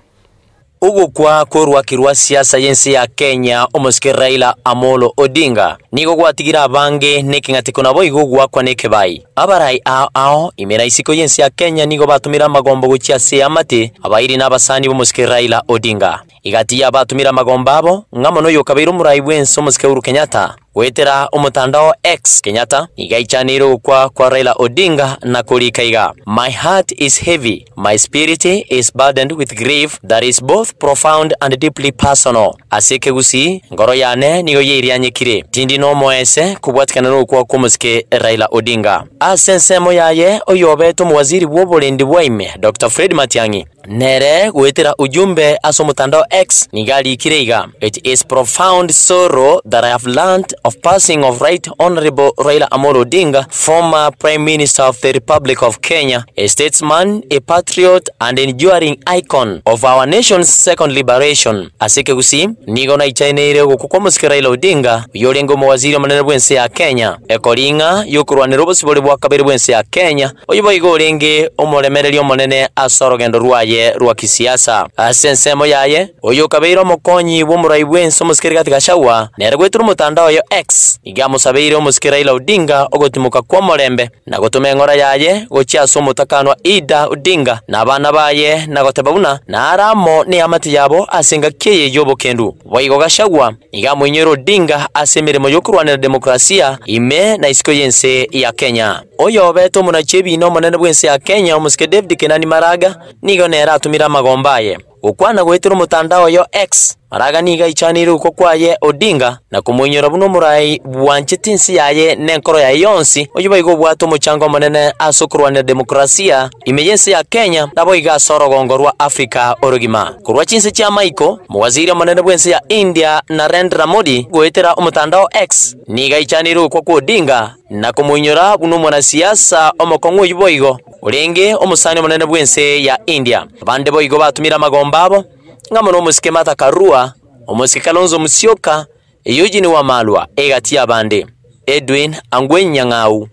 Speaker 3: Ogokwa korwaki rwa siasa y'ense ya Kenya omosike Raila Amolo Odinga nigo gwatigira abange nekeng'atiko nabo igo gwakwa nekebai. Abarai ao ao ime isiko y'ense ya Kenya nigo batumira amagombo gochia ase amate abairi n'abasani b'omosike Raila Odinga. Igati ya batumira amagombo abo ng'amo noyo kabeire omorai bwense omosike Uhuru Kenyatta gwetera omotandao X Kenyatta igaichanire ogokwa kwa Raila Odinga na korika iga My heart is heavy, my spirit is burdened with grief that is both profound and deeply personal. Ase ekegusi ngoro yane nigo yeirianyekire tindi nomoese kobwatikana nogokwa kwa omosike Raila Odinga. Ase ensemo yaye oyobete omowaziri bwa oborendi bwa ime Dr. Fred Matiang'i nere gwetera ujumbe ase omotandao X niga arikire iga It is profound sorrow that I have learned of passing of Right Honorable Raila Amolo Odinga, former Prime Minister of the Republic of Kenya, a statesman, a patriot and enduring icon of our nation's second liberation. Ase ekegusi nigo naichaneire ogokwa kwa omosike Raila Odinga oyorenge omowaziri omonene bwense ya Kenya ekoring'a yokorwanera obosibore bwa kabere bwense ya Kenya oyo boigo orenge omoremereri omonene ase orogendo rwaye rwa kisiasa. Ase ensemo yaye oyo okabeire omokonyi bwa omorai bwense omosike Rigathi Gachagua nere gwetera omotandao oyo X iga amosabeire omosike Raila Odinga ogotimoka kwa omorembe na gotoma eng'ora yaye gochia ase omotakanwa Ida Odinga na abana baye na goteba buna nare amo neamate yabo ase engaki eye y'obokendu. Boigo Gachagua iga amoinyore Odinga ase emeremo yokorwanera demokrasia ime na isiko y'ense ya Kenya. Oyo obete omonachi ebina omonene bwense ya Kenya omosike David Kenani Maraga nigo nere atumire amagombo aye gokwana gwetera omotandao oyo X Maraga niga aichanire ogokwa kwaye Odinga na komoinyora buna omorai bwanchete ense yaye nenkoro yaye yonsi oyo boigo obwate omochango omonene ase okorwanera demokrasia ime y'ense ya Kenya nabo iga ase orogongo rwa Africa orogima. Korwa chinse chia Maiko, omowaziri omonene bwense ya India Narendra Modi goetera omotandao X niga aichanire ogokwa kwa Odinga na komoinyora buna omwanasiasa omokong'u oyio boigo orenge omosani omonene bwense ya India. Abande boigo batumire amagombo abo ng'amo na omosike Martha Karua, omosike Kalonzo Musyoka, Eugene Wamalwa egati y'abande. Edwin Angwenyi Nyang'au,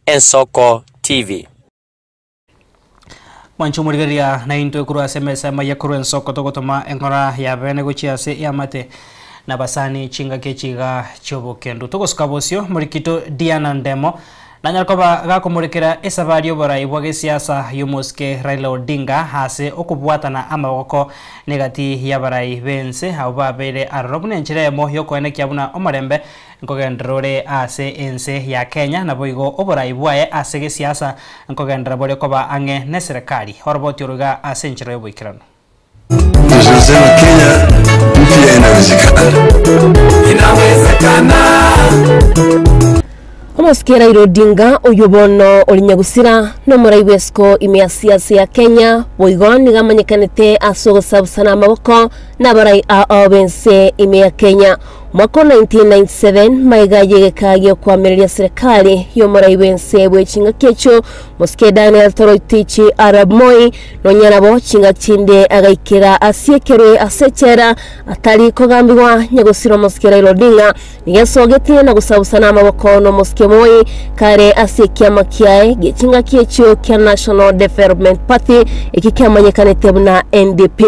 Speaker 3: Ensoko TV.
Speaker 1: Mwanche omorigereria naintwe korwa ase emesa amaya korwa ensoko togotoma eng'ora ya bene gochia ase eamate na basani chingaki echiga chi'obokendu. Togosuka bosio morikito Diana Ndemo nanyara koba gakomorekera esabari y'oborai bwa gesiasa y'omosike Raila Odinga ase okobwatana amaboko negati y'abarai b'ense abo babeire aroro buna enchera emo yokoenekia buna omorembe nkogenderera ore ase ense ya Kenya nabo igo oborai bwaye ase gesiasa nkogenderera bore koba ang'e na eserekari oroboti oro iga ase enchera y'oboikeranu.
Speaker 5: Tunasema Kenya mpya inawezekana. Inawezekana.
Speaker 4: Omosike Raila Odinga oyio bono ore nyagusira nomorai bw'esiko ime ya siasa ya Kenya boigo nigo amanyekanete ase ogosabusana amaboko nabarai ao b'ense ime ya Kenya. Omwaka o 1997 magega y'egeka gi'okoamereria serikali y'omorai bw'ense bwe chingaki echio Mosike Daniel Toroitich Arap Moi nonya nabo chingaki chinde agaikera asiekerwe ase echela atari kogambigwa nyagusira Omosike Raila Odinga Nigo esogetie na gosabusana amaboko nomosike Moi kare ase ekiama kiaye gie chingaki echio kia National Development Party eki kiamanyekanete buna NDP.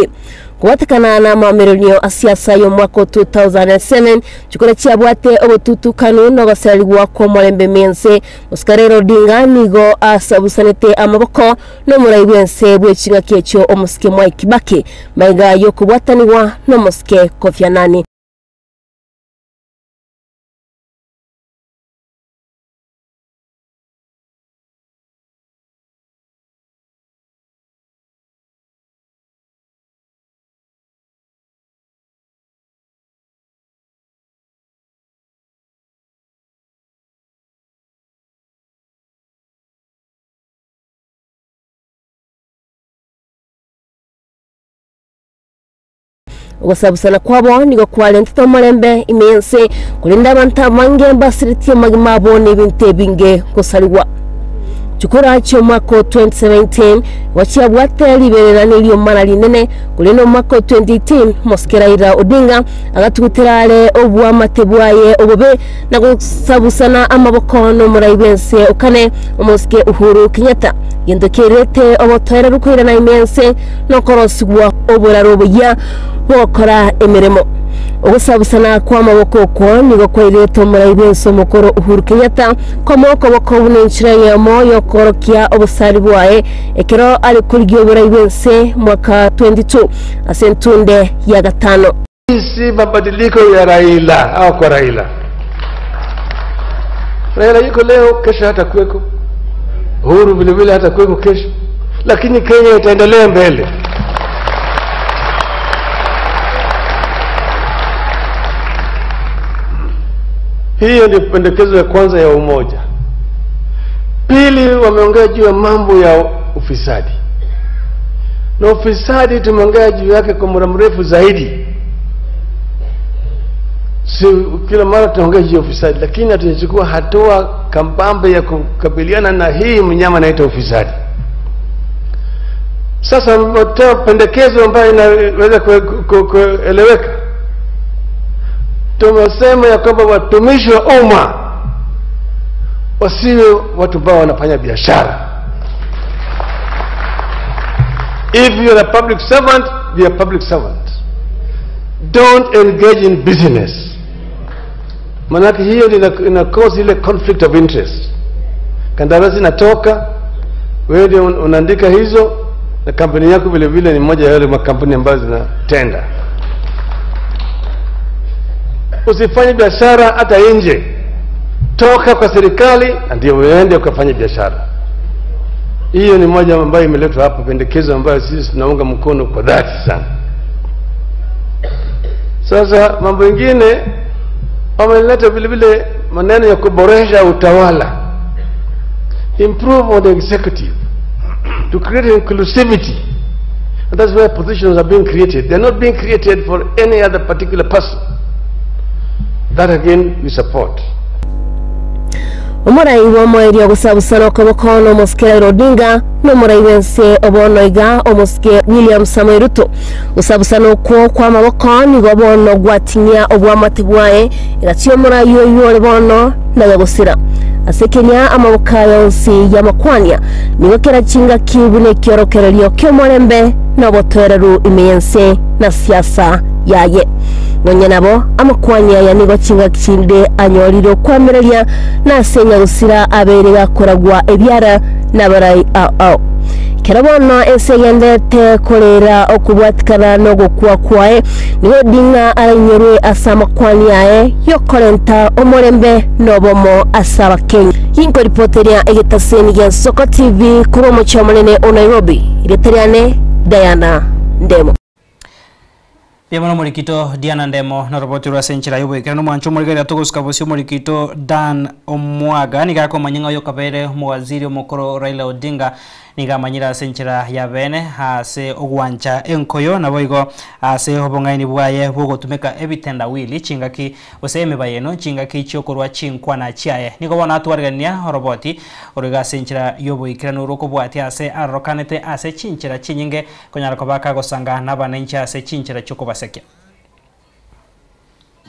Speaker 4: Kobwatekana namaomererio a siasa y'omwaka o 2007, chikura chiabwate obotutukanu na ogoserigwa kw'omorembe ime ense, Mosike Raila Odinga nigo asabusanete amaboko nomorai bw'ense bwe chingaki echio omosike Mwai Kibaki maiga y'okobwatanigwa nomosike Kofi Annan. Ogosabusana kwabo nigo kwarentete omorembe ime y'ense, korende abanto abange mbasiretie amagima abo na ebinto ebinge gosarigwa. Chikura chi'omwaka o 2017 nigo chiabwate riberera na eriomana rinene, korende omwaka o 2018 Omosike Raila Odinga agatugutera are oboamate bwaye obobe na gosabusana amaboko nomorai bw'ense o kane Omosike Uhuru Kenyatta. Gento kerete obotoereru koirana ime y'ense nokorosigwa oboraro oboyia bw'ogokora emeremo. Ogosabusana kw'amaboko okwo nigo kwairete omorai bw'ense omokoro Uhuru Kenyatta komoa okoboko buna enchera eyemo y'okoorokia obosari bwaye ekero are korigia oborai bw'ense mwaka 22 ase entunde ya gatano.
Speaker 5: Si mabadiliko ya Raila au kwa Raila. Raila yuko leo, kesho hatakuweko. Uhuru vile vile hatakuweko kesho, lakini Kenya itaendelea mbele. Hiyo ndio pendekezo ya kwanza ya umoja. Pili, wameongea juu ya mambo ya ufisadi, na ufisadi tumeongea juu yake kwa muda mrefu zaidi. Si kila mara tunaongea juu ya ufisadi, lakini hatujachukua hatua kambambe ya kukabiliana na hii mnyama anaitwa ufisadi. Sasa wametoa pendekezo ambayo inaweza kueleweka. Tumesema ya kwamba watumishi wa umma wasiwe watu ambao wanafanya biashara. If you are a public servant, be a public servant. Don't engage in business. Manake hiyo ndio ina cause ile conflict of interest. Kandarasi inatoka, wewe ndio unaandika hizo, na kampuni yako vile vile ni moja ya yale makampuni ambayo zinatenda. Usifanye biashara hata nje, toka kwa serikali na ndio uende ukafanye biashara. Hiyo ni moja ambayo imeletwa hapa, pendekezo ambayo sisi tunaunga mkono kwa dhati sana. Sasa mambo mengine wameleta vile vile maneno ya kuboresha utawala, improve on the executive to create inclusivity. And that's where positions are being created. They're not being created for any other particular person. That again we support.
Speaker 4: Omorai bw'omoerio ogosabusana okoboko nomosike Raila Odinga na omorai bw'ense obono iga omosike William Samoei Ruto. Gosabusana okwo kw'amaboko nigo bono gwatinyia oboamate bwaye egati y'omorai oyio ore bono na nyagosira. Ase keria amaboko aya onsi y'amakwania nigo kera chingaki buna ekiorokererio ki'omorembe na obotoereru ime y'ense na siasa yaye. Nonya nabo, amakwani aya nigo chingaki chinde anyorire okwamereria na ase nyagosira abeire gakoragwa ebiara nabarai ao ao. Ekero bono ense egendererete koreera okobwatikana nogokwa kwaye, nigo Odinga arainyorwe ase amakwani aye yokorenta omorembe na obomo ase Abakenya. Ginkoripoteria egetaseni gia Nsoko TV korwa omochie omonene o Nairobi, erieta riane Diana Ndemo.
Speaker 1: Mbuya omorikito Diana Ndemo noroboti rwa ase enchera y'oboikeranu omwancho omorigereria togosuka bosio omorikito Dan Omwaga nigo akomanya ng'a oyo okabeire omowaziri omokoro Raila Odinga nigo amanyire ase enchera ya bene ase ogwancha enkoyo naboigo ase obong'aini bwaye bwogotumeka ebitendawili chingaki gose emibayeno chingaki chiokorwa chinkwana chiaye. Nigo bono atwarigania oroboti oro iga ase enchera y'oboikeranu rokobwatia ase arorokanete ase chinchera chinyinge Konyara koba akagosanga nabananchi ase chinchera chi'okobasekia.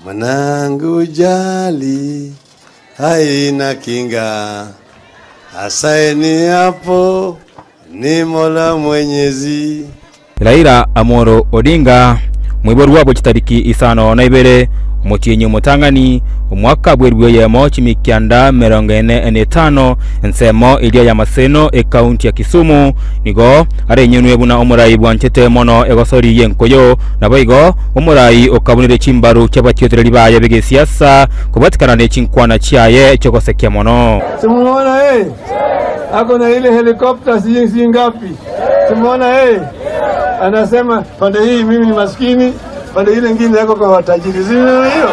Speaker 5: Mwanangu jali haina kinga, asaini hapo ni Mola Mwenyezi.
Speaker 9: Raila Amolo Odinga, moiborwa bwe chitariki 52, omotienyi omotang'ani, omwaka bw'eribu eyemo chimikianda 45, ensemo eria ya Maseno, ekaunti ya Kisumu, nigo arenyenwe buna omorai bwanchete mono egosori y'enkoyo, naboigo omorai okabunire chimbaru chi'abatiotereri baye b'egesiasa kobwatikana ne chinkwana chiaye chi'ogosekia mono.
Speaker 5: Si mumeona yeye ako na ile helikopta sijui sijui ngapi, si mumeona yeye anasema pande hii mimi ni maskini, pande ile ingine yako kwa watajiri, si hiyo?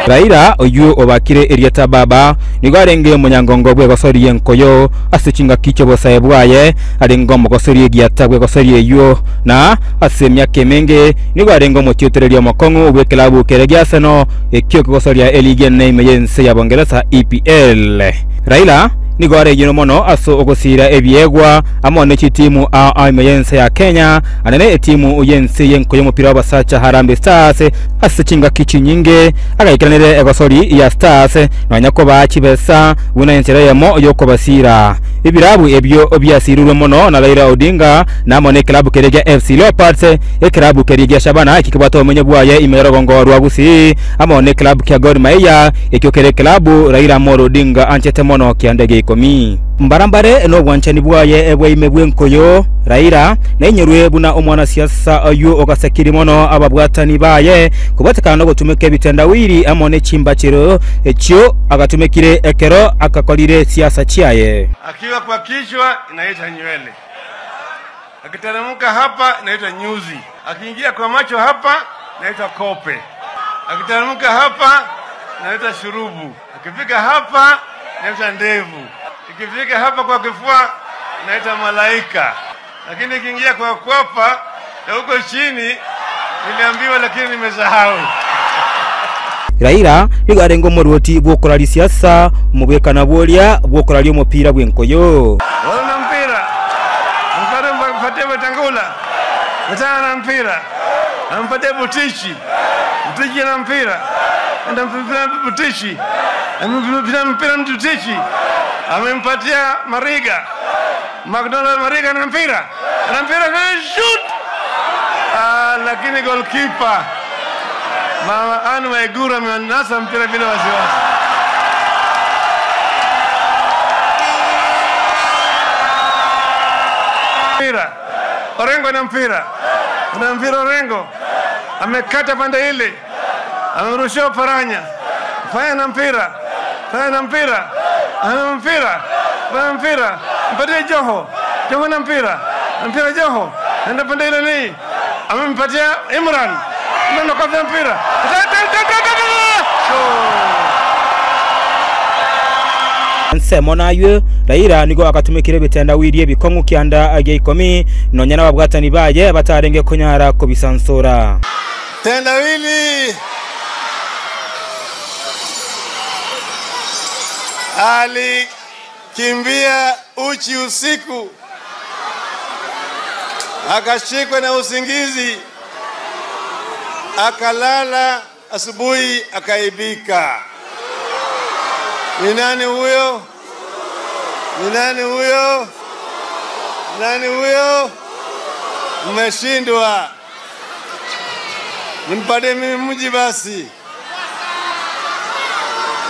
Speaker 9: Raila, oyio obakire erieta Baba, nigo arenge omonyangongo bw'egosori y'enkoyo ase chingaki chi'obosae bwaye, arenge omogosori egiata bw'egosori eyio, na ase emiaka emenge nigo arenge omotiotereri omokong'u bw'ekelabu keria gi'Arsenal ekio kegosoria eligi enene ime y'ense ya Bongeresa EPL. Raila nigo aregenwe mono ase ogosiira ebiegwa amo ne chitimu ao ao ime y'ense ya Kenya, anene etimu y'ense y'enko y'omopira w'abasacha Harambee Stars ase chingaki chinyinge agaikeranire egosori ya Stars nonya kobaa chibesa buna enchera eyemo y'okobasiira. Ebirabu ebio biasirirwe mono na Raila Odinga na amo nekelabu keria gia FC Leopards, ekelabu keria gia Shabana ekio kebwate obomenyo bwaye ime y'orogongo rwa Gusii amo nekelabu kia Gor Mahia ekio kere ekelabu Raila Amolo Odinga anchete mono kianda gia ikomi. Mbarambare nobwanchani bwaye bwa ime bw'enkoyo, Raila nainyorwe buna omwanasiasa oyio ogasekiri mono ababwatani baye kobwatekana nogotumeka ebitendawili amo ne chimbachero echio agatumekire ekero akakorire siasa chiaye.
Speaker 5: Akiwa kwa kichwa inaitwa nywele, akiteremka hapa inaitwa nyuzi, akiingia kwa macho hapa inaitwa kope, akiteremka hapa inaitwa shurubu, akifika hapa inaitwa ndevu, ikifika hapa kwa kifua inaitwa malaika, lakini ikiingia kwa kwapa na huko chini niliambiwa, lakini nimesahau.
Speaker 9: Raila nigo arenge omorwoti bw'okoraria siasa omobwekana bworia bw'okoraria omopira bw'enkoyo.
Speaker 5: Wana mpira mpatie Wetangula, wachana na mpira, ampatie Butichi, Butichi na mpira, enda mpira Butichi, amempira mpira Butichi, amempatia Mariga, McDonald Mariga na mpira, na mpira shoot, ah, lakini goalkeeper Mama Anne Waiguru amenasa mpira bila wasiwasi. Mpira. Orengo na mpira. Na mpira Orengo. Amekata pande ile. Amerushia Paranya. Fanya na mpira. Fanya na mpira. Ana mpira. Fanya mpira. Mpatie Joho. Joho na mpira. Mpira Joho. Enda pande ile ni. Amempatia Imran. Imran akafa mpira.
Speaker 9: Ensemo naywe Raila nigo agatumekire ebitendawili ebikong'u kianda gia ikomi nonya nababwatani baye batarenge konyara kobisansora.
Speaker 5: Tendawili alikimbia uchi usiku akashikwa na usingizi akalala, asubuhi akaibika. Ni nani huyo? Ni nani huyo? Nani huyo? Mmeshindwa, nimpatie mimi mji basi.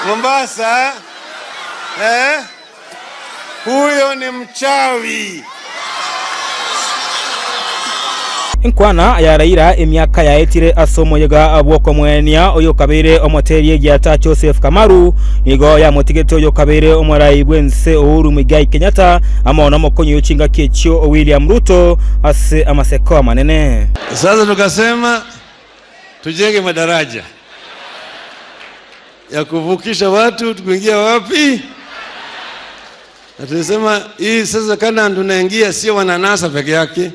Speaker 5: Mombasa eh? Huyo ni mchawi.
Speaker 9: Enkwana ya Raila emiaka yaetire ase omoyega bw'okomwenia oyo kabeire omoteri egiata Joseph Kamaru nigo yamotigete oyo kabeire omorai bwense Uhuru Muigai Kenyatta amo n'omokonyi ochingaki echio William Ruto ase amaseko amanene.
Speaker 5: Sasa tukasema Tujenge madaraja ya kuvukisha watu kuingia wapi? Na tulisema hii sasa Canaan tunaingia sio wananasa peke yake,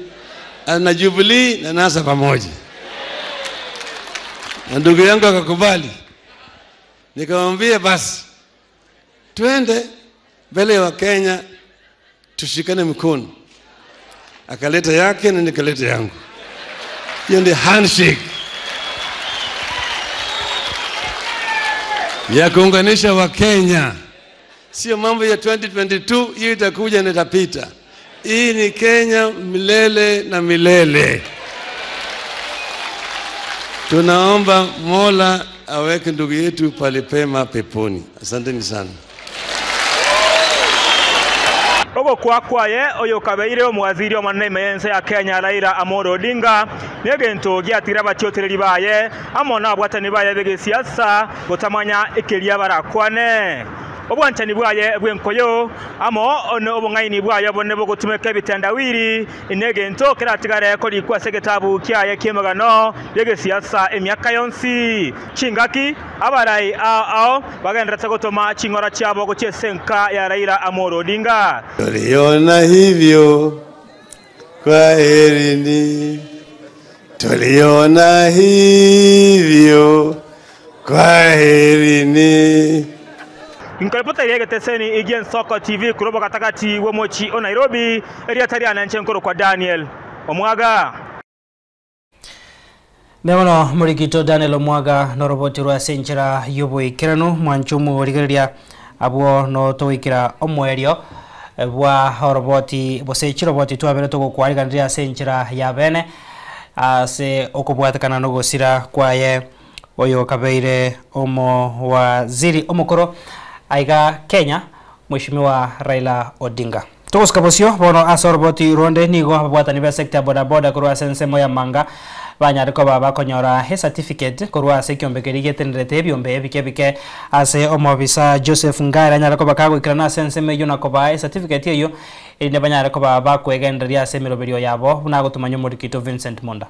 Speaker 5: na Jubilee na NASA pamoja. Na ndugu yangu akakubali, nikamwambia basi twende mbele ya Wakenya tushikane mkono. Akaleta yake na nikaleta yangu. Hiyo ndio handshake ya kuunganisha Wakenya, sio mambo ya 2022. Hiyo itakuja na itapita. Hii ni Kenya milele na milele. Tunaomba Mola aweke ndugu yetu pale pema peponi. Asanteni sana.
Speaker 9: Ogokwa kwaye oyo kabeire omwaziri omonene ime y'ense ya Kenya Raila Amolo Odinga negento giatire abatiotereri baye amo na abwatani baye b'egesiasa gotamanya ekeria barakwane obwanchani bwaye bw'enkoyo amo one obong'aini bwaye bone bogotumeka ebitendawiri negento keratigare korikwa ase egetabu kiaye kiemegano y'egesiasa emiaka yonsi chingaki abarai ao ao bagenderete gotoma ching'ora chiabo gochia ase enka ya Raila Amolo Odinga.
Speaker 5: Tuliona hivyo kwa herini, tuliona hivyo kwa herini.
Speaker 9: Nkoripota yegeteseni igie Nsoko TV kuroba katakati wa mochi o Nairobi eria tari ananche nkoro kwa Daniel Omwaga.
Speaker 1: Memono murigito Daniel Omwaga noroboti rwa senchera yoboikeranu mwanchumu origereria abwo no toikira omwerio bwa oroboti bose chiroboti twabere togokwariganira senchera ya bene ase okobwatekana nogosira kwaye oyo kabeire omo waziri omokoro aiga Kenya Mheshimiwa Raila Odinga. Togosika bosio bono ase oroboti ronde nigo ababwatani ba sector boda boda korwa ase ensemo ya manga banyare koba bakonyora he certificate korwa ase ekiombe keria getenerete ebiombe ebike bike ase omobisa Joseph Ngare anyare koba kagoikerana ase ensemo eywo na kobaa ecertificate eyo erinde banyare koba bakwegendereria ase emiroberio yabo buna agotumanya omorikito Vincent Monda.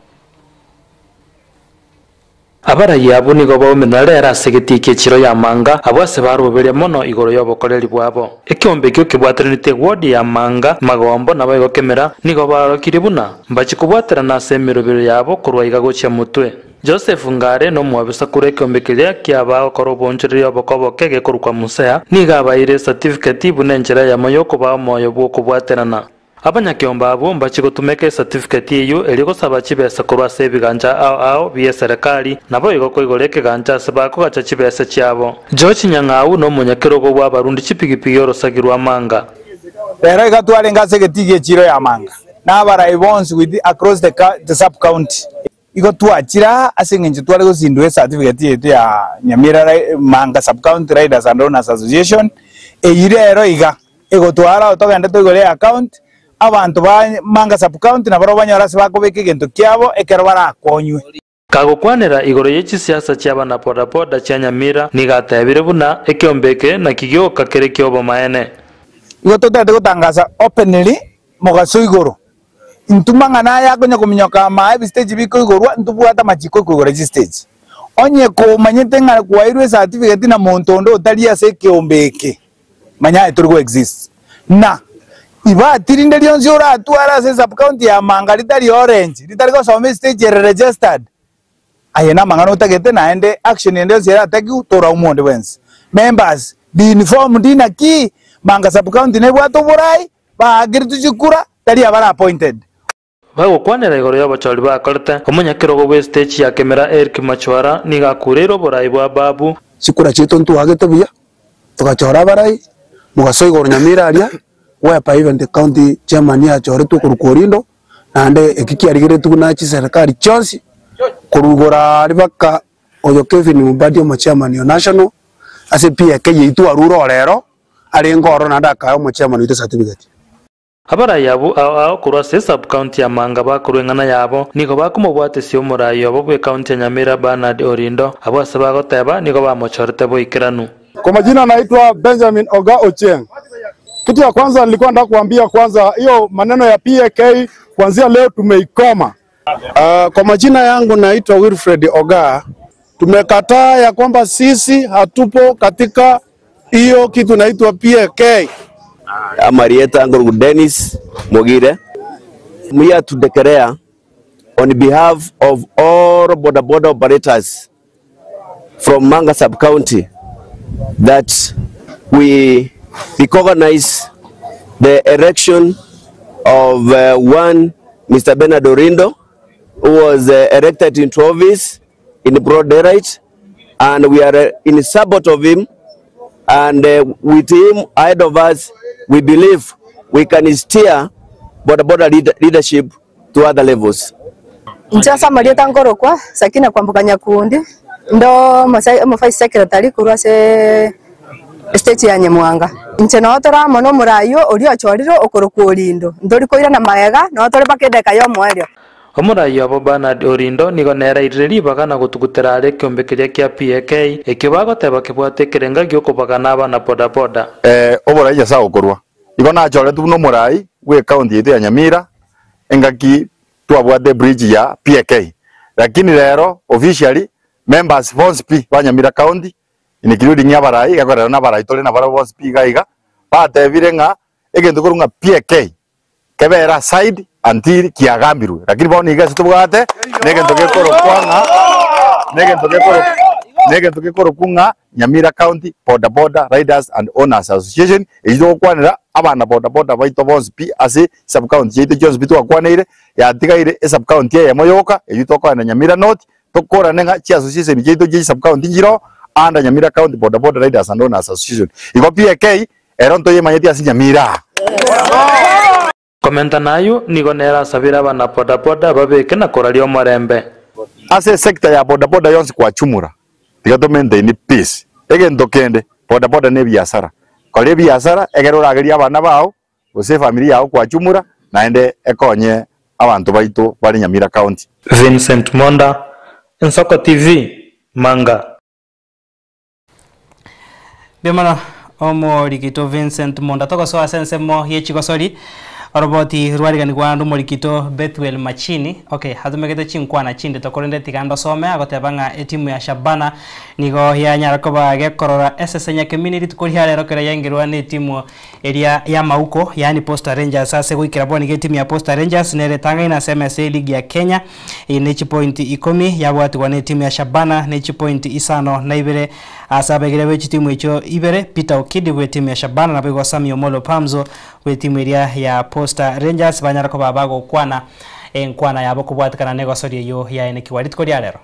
Speaker 6: Abarayi abo nigo baumire rero ase egetiki echiro ya manga abo ase baroberia mono igoro y'obokoreri bwabo. Ekiombe ekio kebwateranete ward ya manga magombo nabo igokemera nigo barokire buna mbachikobwaterana ase emirobero yabo korwa iga gochia motwe. Joseph Ngare nomwabisa kure ekiombe keria kiaba gokora obonchoreria obokoboke gekorukwa Musea nigo abaire certificate buna enchera eyemo yokobaa omoyo bwa okobwaterana. Abanyakiombe abo mbachigotumeka ecertificate eyo eri gosaba chibesa korwa ase ebiganja ao ao bia eserekari nabo igo koigora ekeganja ase bakogacha chibesa chiabo. George Nyang'au nomonyakerogo bwa abarundi chipigipigi orosagi rwa manga.
Speaker 7: Rero iga twarenga ase egetigi echiro ya manga na abarai bonsi with across the sub county igo twachira ase eng'encho tware gosindwa ecertificate yetu ya Nyamira Manga Sub County Riders and Owners Association eyire ero iga egotwara togende toigore account abantu ba Manga Sub County nabo banyora ase bakobeka egento kiabo ekero barakonywe.
Speaker 6: Kagokwanera igoro y'echisiasa chi'abana bodaboda chia Nyamira nigatebire buna ekiombe eke nakigioka kere kiobomaene.
Speaker 7: Igo totete gotangasa openly mogaso igoro ntumang'ana yakonya kominyoka mae ebistage bikoigorwa ntubwate amachiko koigora chistage onye komanyete ng'a kwairwe ecertificate na monto onde otari ase ekiombe eke manyaye tori go exist na ibatirinde rionsi oratwara ase sub county ya Manga ritari orange ritari gosoma stage ere registered aye na mang'ana otagete naende action ende yonsi erataki tora omonde bwensi members be informed naki Manga sub county nebwate oborai baagire tuchikura tari abara appointed.
Speaker 6: Bagokwanera igoro y'obochori bakorete omonyakerogo bwa stage ya Kemera Eric Machwara nigo akureire oborai bwa babu.
Speaker 20: Chikura chitu ntuagete buya tugachora abarai mogaso igoro Nyamira aria wepa even the county chairman yachoretwe korwa Orindo naende eki kiarigeretwe na chiserikali chionsi korugora ari baka oyo Kevin Mubadi omo chairman o national ase PK yaitu arure orero ari ngoro naende akaya omo chairman oito certificate.
Speaker 6: Abarayi abo ao ao korwa ase sub county ya Manga bakorwa eng'ana yabo nigo bakomobwatesia omorai obo bwa county ya Nyamira Bernard Orindo abo ase bagoteba nigo bamochorete boikeranu.
Speaker 21: Kwa majina naitwa Benjamin Oga Ochieng. Kitu ya kwanza nilikuwa nataka kuambia kwanza hiyo maneno ya PAK kuanzia leo tumeikoma. Kwa majina yangu naitwa Wilfred Ogaa. Tumekataa ya kwamba sisi hatupo katika hiyo kitu naitwa PAK.
Speaker 10: Marieta Ngorugu Dennis Mogire. We are to declare on behalf of all boda boda operators from Manga sub-county that we recognize the election of one Mr. Bernard Orindo, who was elected into office in broad daylight, and we are in support of him, and with him ahead of us, we believe we can steer boda boda leadership to other levels.
Speaker 11: Nchasa Marieta Ngorokwa Sakina kwambuka Nyakundi ndo vice secretary kurwa se state ya Nyamwanga nche no tora mono murayo ori ochoriro okorokwa Orindo ndori koira na maega no tore bakendeka yo mwerio.
Speaker 6: Omurayi obo Bernard Orindo nigo nerairire ribaga na gotugutera are ekiombe keria kia PAK ekio bagoteba kebwate ekerenga giokobagana abana bodaboda.
Speaker 22: Oborai Nyasaye okorwa igo nachoretwe buna omorai bwa ekaunti yetu ya Nyamira engaki twabwate bridge ya PAK, lakini rero officially members bonsi pi ba Nyamira county including abarai gakorera na abarai tore na barabwo bonsi pi iga iga batebire ng'a egento korwa ng'a PAK kebera aside until kiagambirwe, lakini bono iga ase tobwate negento gekorokwa ng'a negento gekoro negento gekorokwa ng'a Nyamira County Boda Boda Riders and Owners Association eywo togokwanera abana boda boda baito bonsi pi ase sub county yaito chionsi pi twakwaneire yatigaire esub county eyemo yoka eywo tokogenda Nyamira North tokorane ng'a chi association chiaito chia sub county nchiro under Nyamira County Boda Boda Riders and Owners Association igo PAK ero ntoyemanyeti ase Nyamira.
Speaker 6: Komenta nayo nigo nerasabire abana boda boda babeke na koraria omorembe.
Speaker 22: Ase sector ya boda boda yonsi kwachumura tiga to maintain peace egento kende boda boda ne biasara kore biasara egere orageria abana bao gose family yao kwachumura naende ekonye abanto baito bari Nyamira County.
Speaker 6: Vincent Monda, Ensoko TV, Manga.
Speaker 1: Bimono omorikito Vincent Monda togosoa ase ensemo ya echigosori oroboti rwariganigwa nomorikito Bethuel Machini. Okay, atumegete chinkwana chinde tokorende tiga ndosome agoteba ng'a etimu ya Shabana nigo yanyara koba gekorora esese nyakemini rituko ria rero kera yaingirwa na etimu eria ya Mauko, yani Posta Rangers ase goikera bono iga etimu ya Posta Rangers nere tang'aina ase MSA League ya Kenya ine chipoint 10 yabwatigwa na etimu ya Shabana ne chipoint 52 ase abegere be chitimu echo ibere Peter Okidi bwe timu ya Shabana na bego Sami Omolo Pamzo bwe timu eria ya Posta Rangers banyara koba bagokwana enkwana yabo kobwatikana negosoria eyo yaenekiwa rituko ria rero.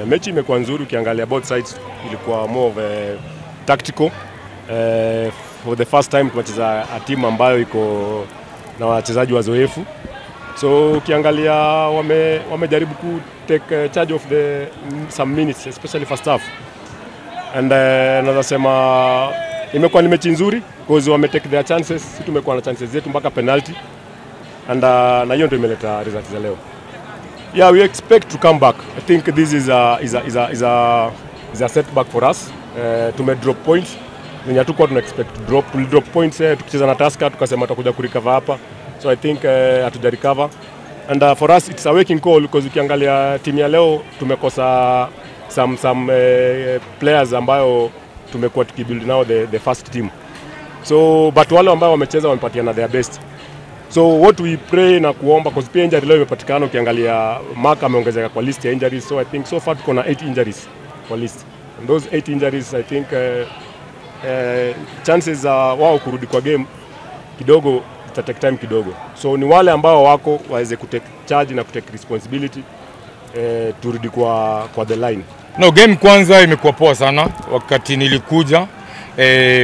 Speaker 23: Mechi imekuwa nzuri, ukiangalia both sides ilikuwa more of a tactical. For the first time tumecheza a team ambayo iko na wachezaji wazoefu, so ukiangalia wamejaribu ku take charge of the some minutes especially first half, and naweza sema imekuwa ni mechi nzuri because wame take their chances, sisi tumekuwa na chances zetu mpaka penalty, and na hiyo ndio imeleta results za leo. Yeah, we expect to come back. I think this is a setback for us. Tume drop points. Zenye hatukuwa tuna expect to drop. Tuli drop points tukicheza na Tusker tukasema tutakuja kurecover hapa. So I think hatuja recover. And for us it's a waking call because ukiangalia timu ya leo tumekosa some players ambayo tumekuwa tukibuild now the first team. So but wale ambao wamecheza wamepatiana their best. So what we pray na kuomba, because pia injury leo imepatikana, ukiangalia Mark ameongezeka kwa list ya injuries, so I think so far tuko na 8 injuries kwa list. And those 8 injuries I think chances za wao kurudi kwa game kidogo ita take time kidogo. So ni wale ambao wako waweze ku take charge na ku take responsibility, turudi kwa the line.
Speaker 8: No, game kwanza imekuwa poa sana. Wakati nilikuja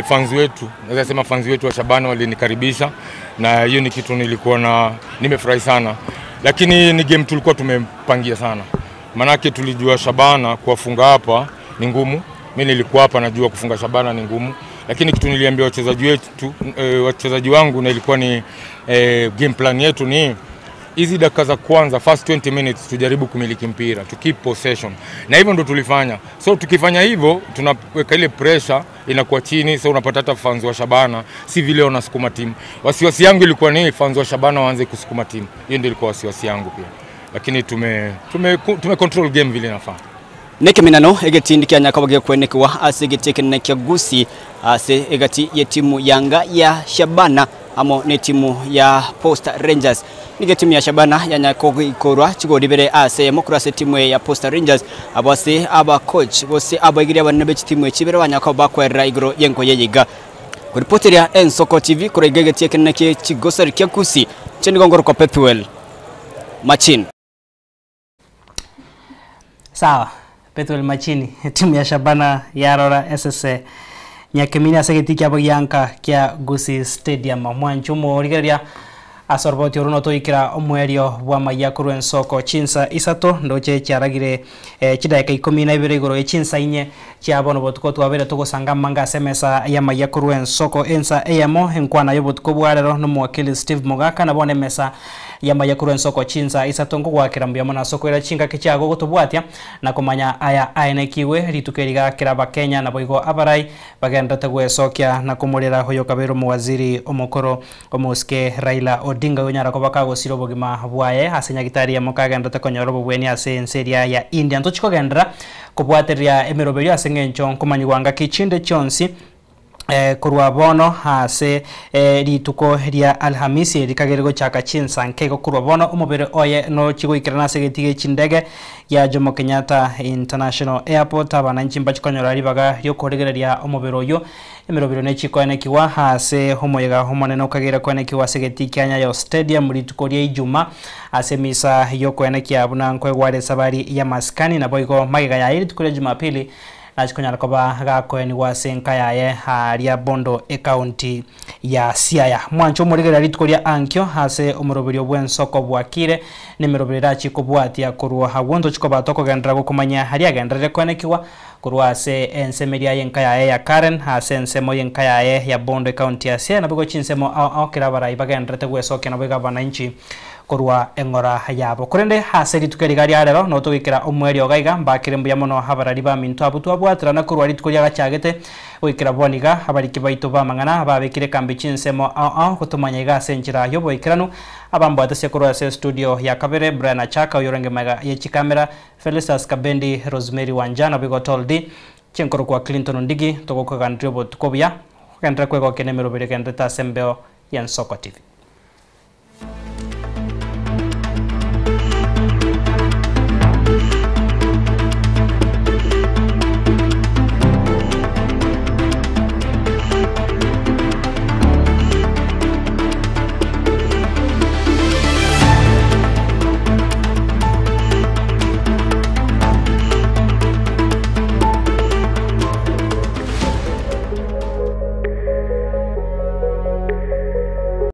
Speaker 8: fans wetu, naweza sema fans wetu wa Shabana walinikaribisha, na hiyo ni kitu nilikuwa na nimefurahi sana, lakini ni game tulikuwa tumepangia sana, manake tulijua Shabana kuwafunga hapa ni ngumu. Mi nilikuwa hapa najua kufunga Shabana ni ngumu, lakini kitu niliambia wachezaji wetu wachezaji wangu na ilikuwa ni game plan yetu ni hizi dakika za kwanza first 20 minutes tujaribu kumiliki mpira to keep possession, na hivyo ndo tulifanya. So tukifanya hivyo tunaweka ile pressure inakuwa chini, so unapata hata fans wa Shabana si vile wanasukuma timu. Wasiwasi yangu ilikuwa ni fans wa Shabana waanze kusukuma timu, hiyo ndio ilikuwa wasiwasi yangu pia, lakini tume control game vile inafaa.
Speaker 13: Nekeminano egetindi kia nyakaba gekwenekewa ase egetekene kia Gusii ase egati ye timu yanga ya Shabana amo ne timu ya Posta Rangers. Nige timu ya Shabana ya nyakogikorwa chigori bere ase mokuru ase timu ya Posta Rangers abase aba coach bose abagiria banene be timu ekibere banyako bakwerera igoro yenko yeyiga. Kuripoteria Ensoko TV kurega egetekene kia chigosari kia Gusii chendigongoro kwa Pethuel Machin.
Speaker 1: Sawa, Pethuel Machini, timu ya Shabana yarora SSA Nyakemini ase geti kiabo gianka kia Gusii Stadium. Mwanchumo origereria asorboti oruno toikira omwerio bwa maya korwa ensoko chinsa isato ndoche chiaragire chidakika 12 igoro echinsa inye chiabono botuko twabere togosanga manga ase emesa ya maya korwa ensoko ensa eyemo enkwana yobotuko bwarero nomwakili Steve Mogaka nabone emesa ya maya korwa ensoko chinsa isato nkogwakera mbuya mono ase okoira chingaki chiago gotobwatia na komanya aya aenekiwe rituko erigakera abakenya nabo igo abarai bagendete gwesokia na komorera oyo kabere omowaziri omokoro omosike Raila Odinga onyara koba kagosira obogima bwaye ase nyagitari emo kagendete konyora obobweni ase ense eria ya India. Ntochikogendera kobwateria emeroberio ase eng'encho nkomanyigwa ngaki chinde chionsi korwa bono ase rituko ria Alhamisi rikagere gochaka chinsa nkego korwa bono omobere oye no chigoikerana ase getiga chindege ya Jomo Kenyatta International Airport. Abananchi mbachikonyora ribaga riokoregereria omobere oyo emerobero nechikoenekiwa ase omoyega omonene okagera koenekiwa ase geti kia Nyayo Stadium rituko ria Ijuma ase misa yokoenekia buna nkoegware esabari ya maskani nabo igo magega yaye rituko ria Jumapili nachikonyara koba gakoenigwa ase enka yaye aria Bondo ecounty ya Siaya. Mwancho omorigereria rituko ria ankio ase omoroberio bw'ensoko bwakire nemerobero erachikobwatia korwa agwo ntochikoba tokogenderera gokomanya aria agenderere koenekiwa korwa ase ensemeria y'enka yaye ya Karen ase ensemo y'enka yaye ya Bondo ecounty ya Siaya nabo igo chinsemo ao ao kera abarai bagenderete gwesokia nabo igo abananchi korwa eng'ora yabo. Korende ase rituko eriga ria rero notogikera omwerio gaiga mbakire mbuya mono abarari ba minto abwo twabwaterana korwa rituko riagachagete goikera boniga abariki baito bamang'ana babekire kambi chinsemo ao ao gotomanya iga ase enchera yoboikeranu abambwatesia korwa ase studio ya kabere Brian Achaka oyorenge maega ye chikamera Felicitas Kabendi Rosemary Wanjana bigo toldi chinkoro kwa Clinton Ondigi togokoganria obotuko buya ogenderera kwegokia na emerobero egenderete ase embeo ya Nsoko TV.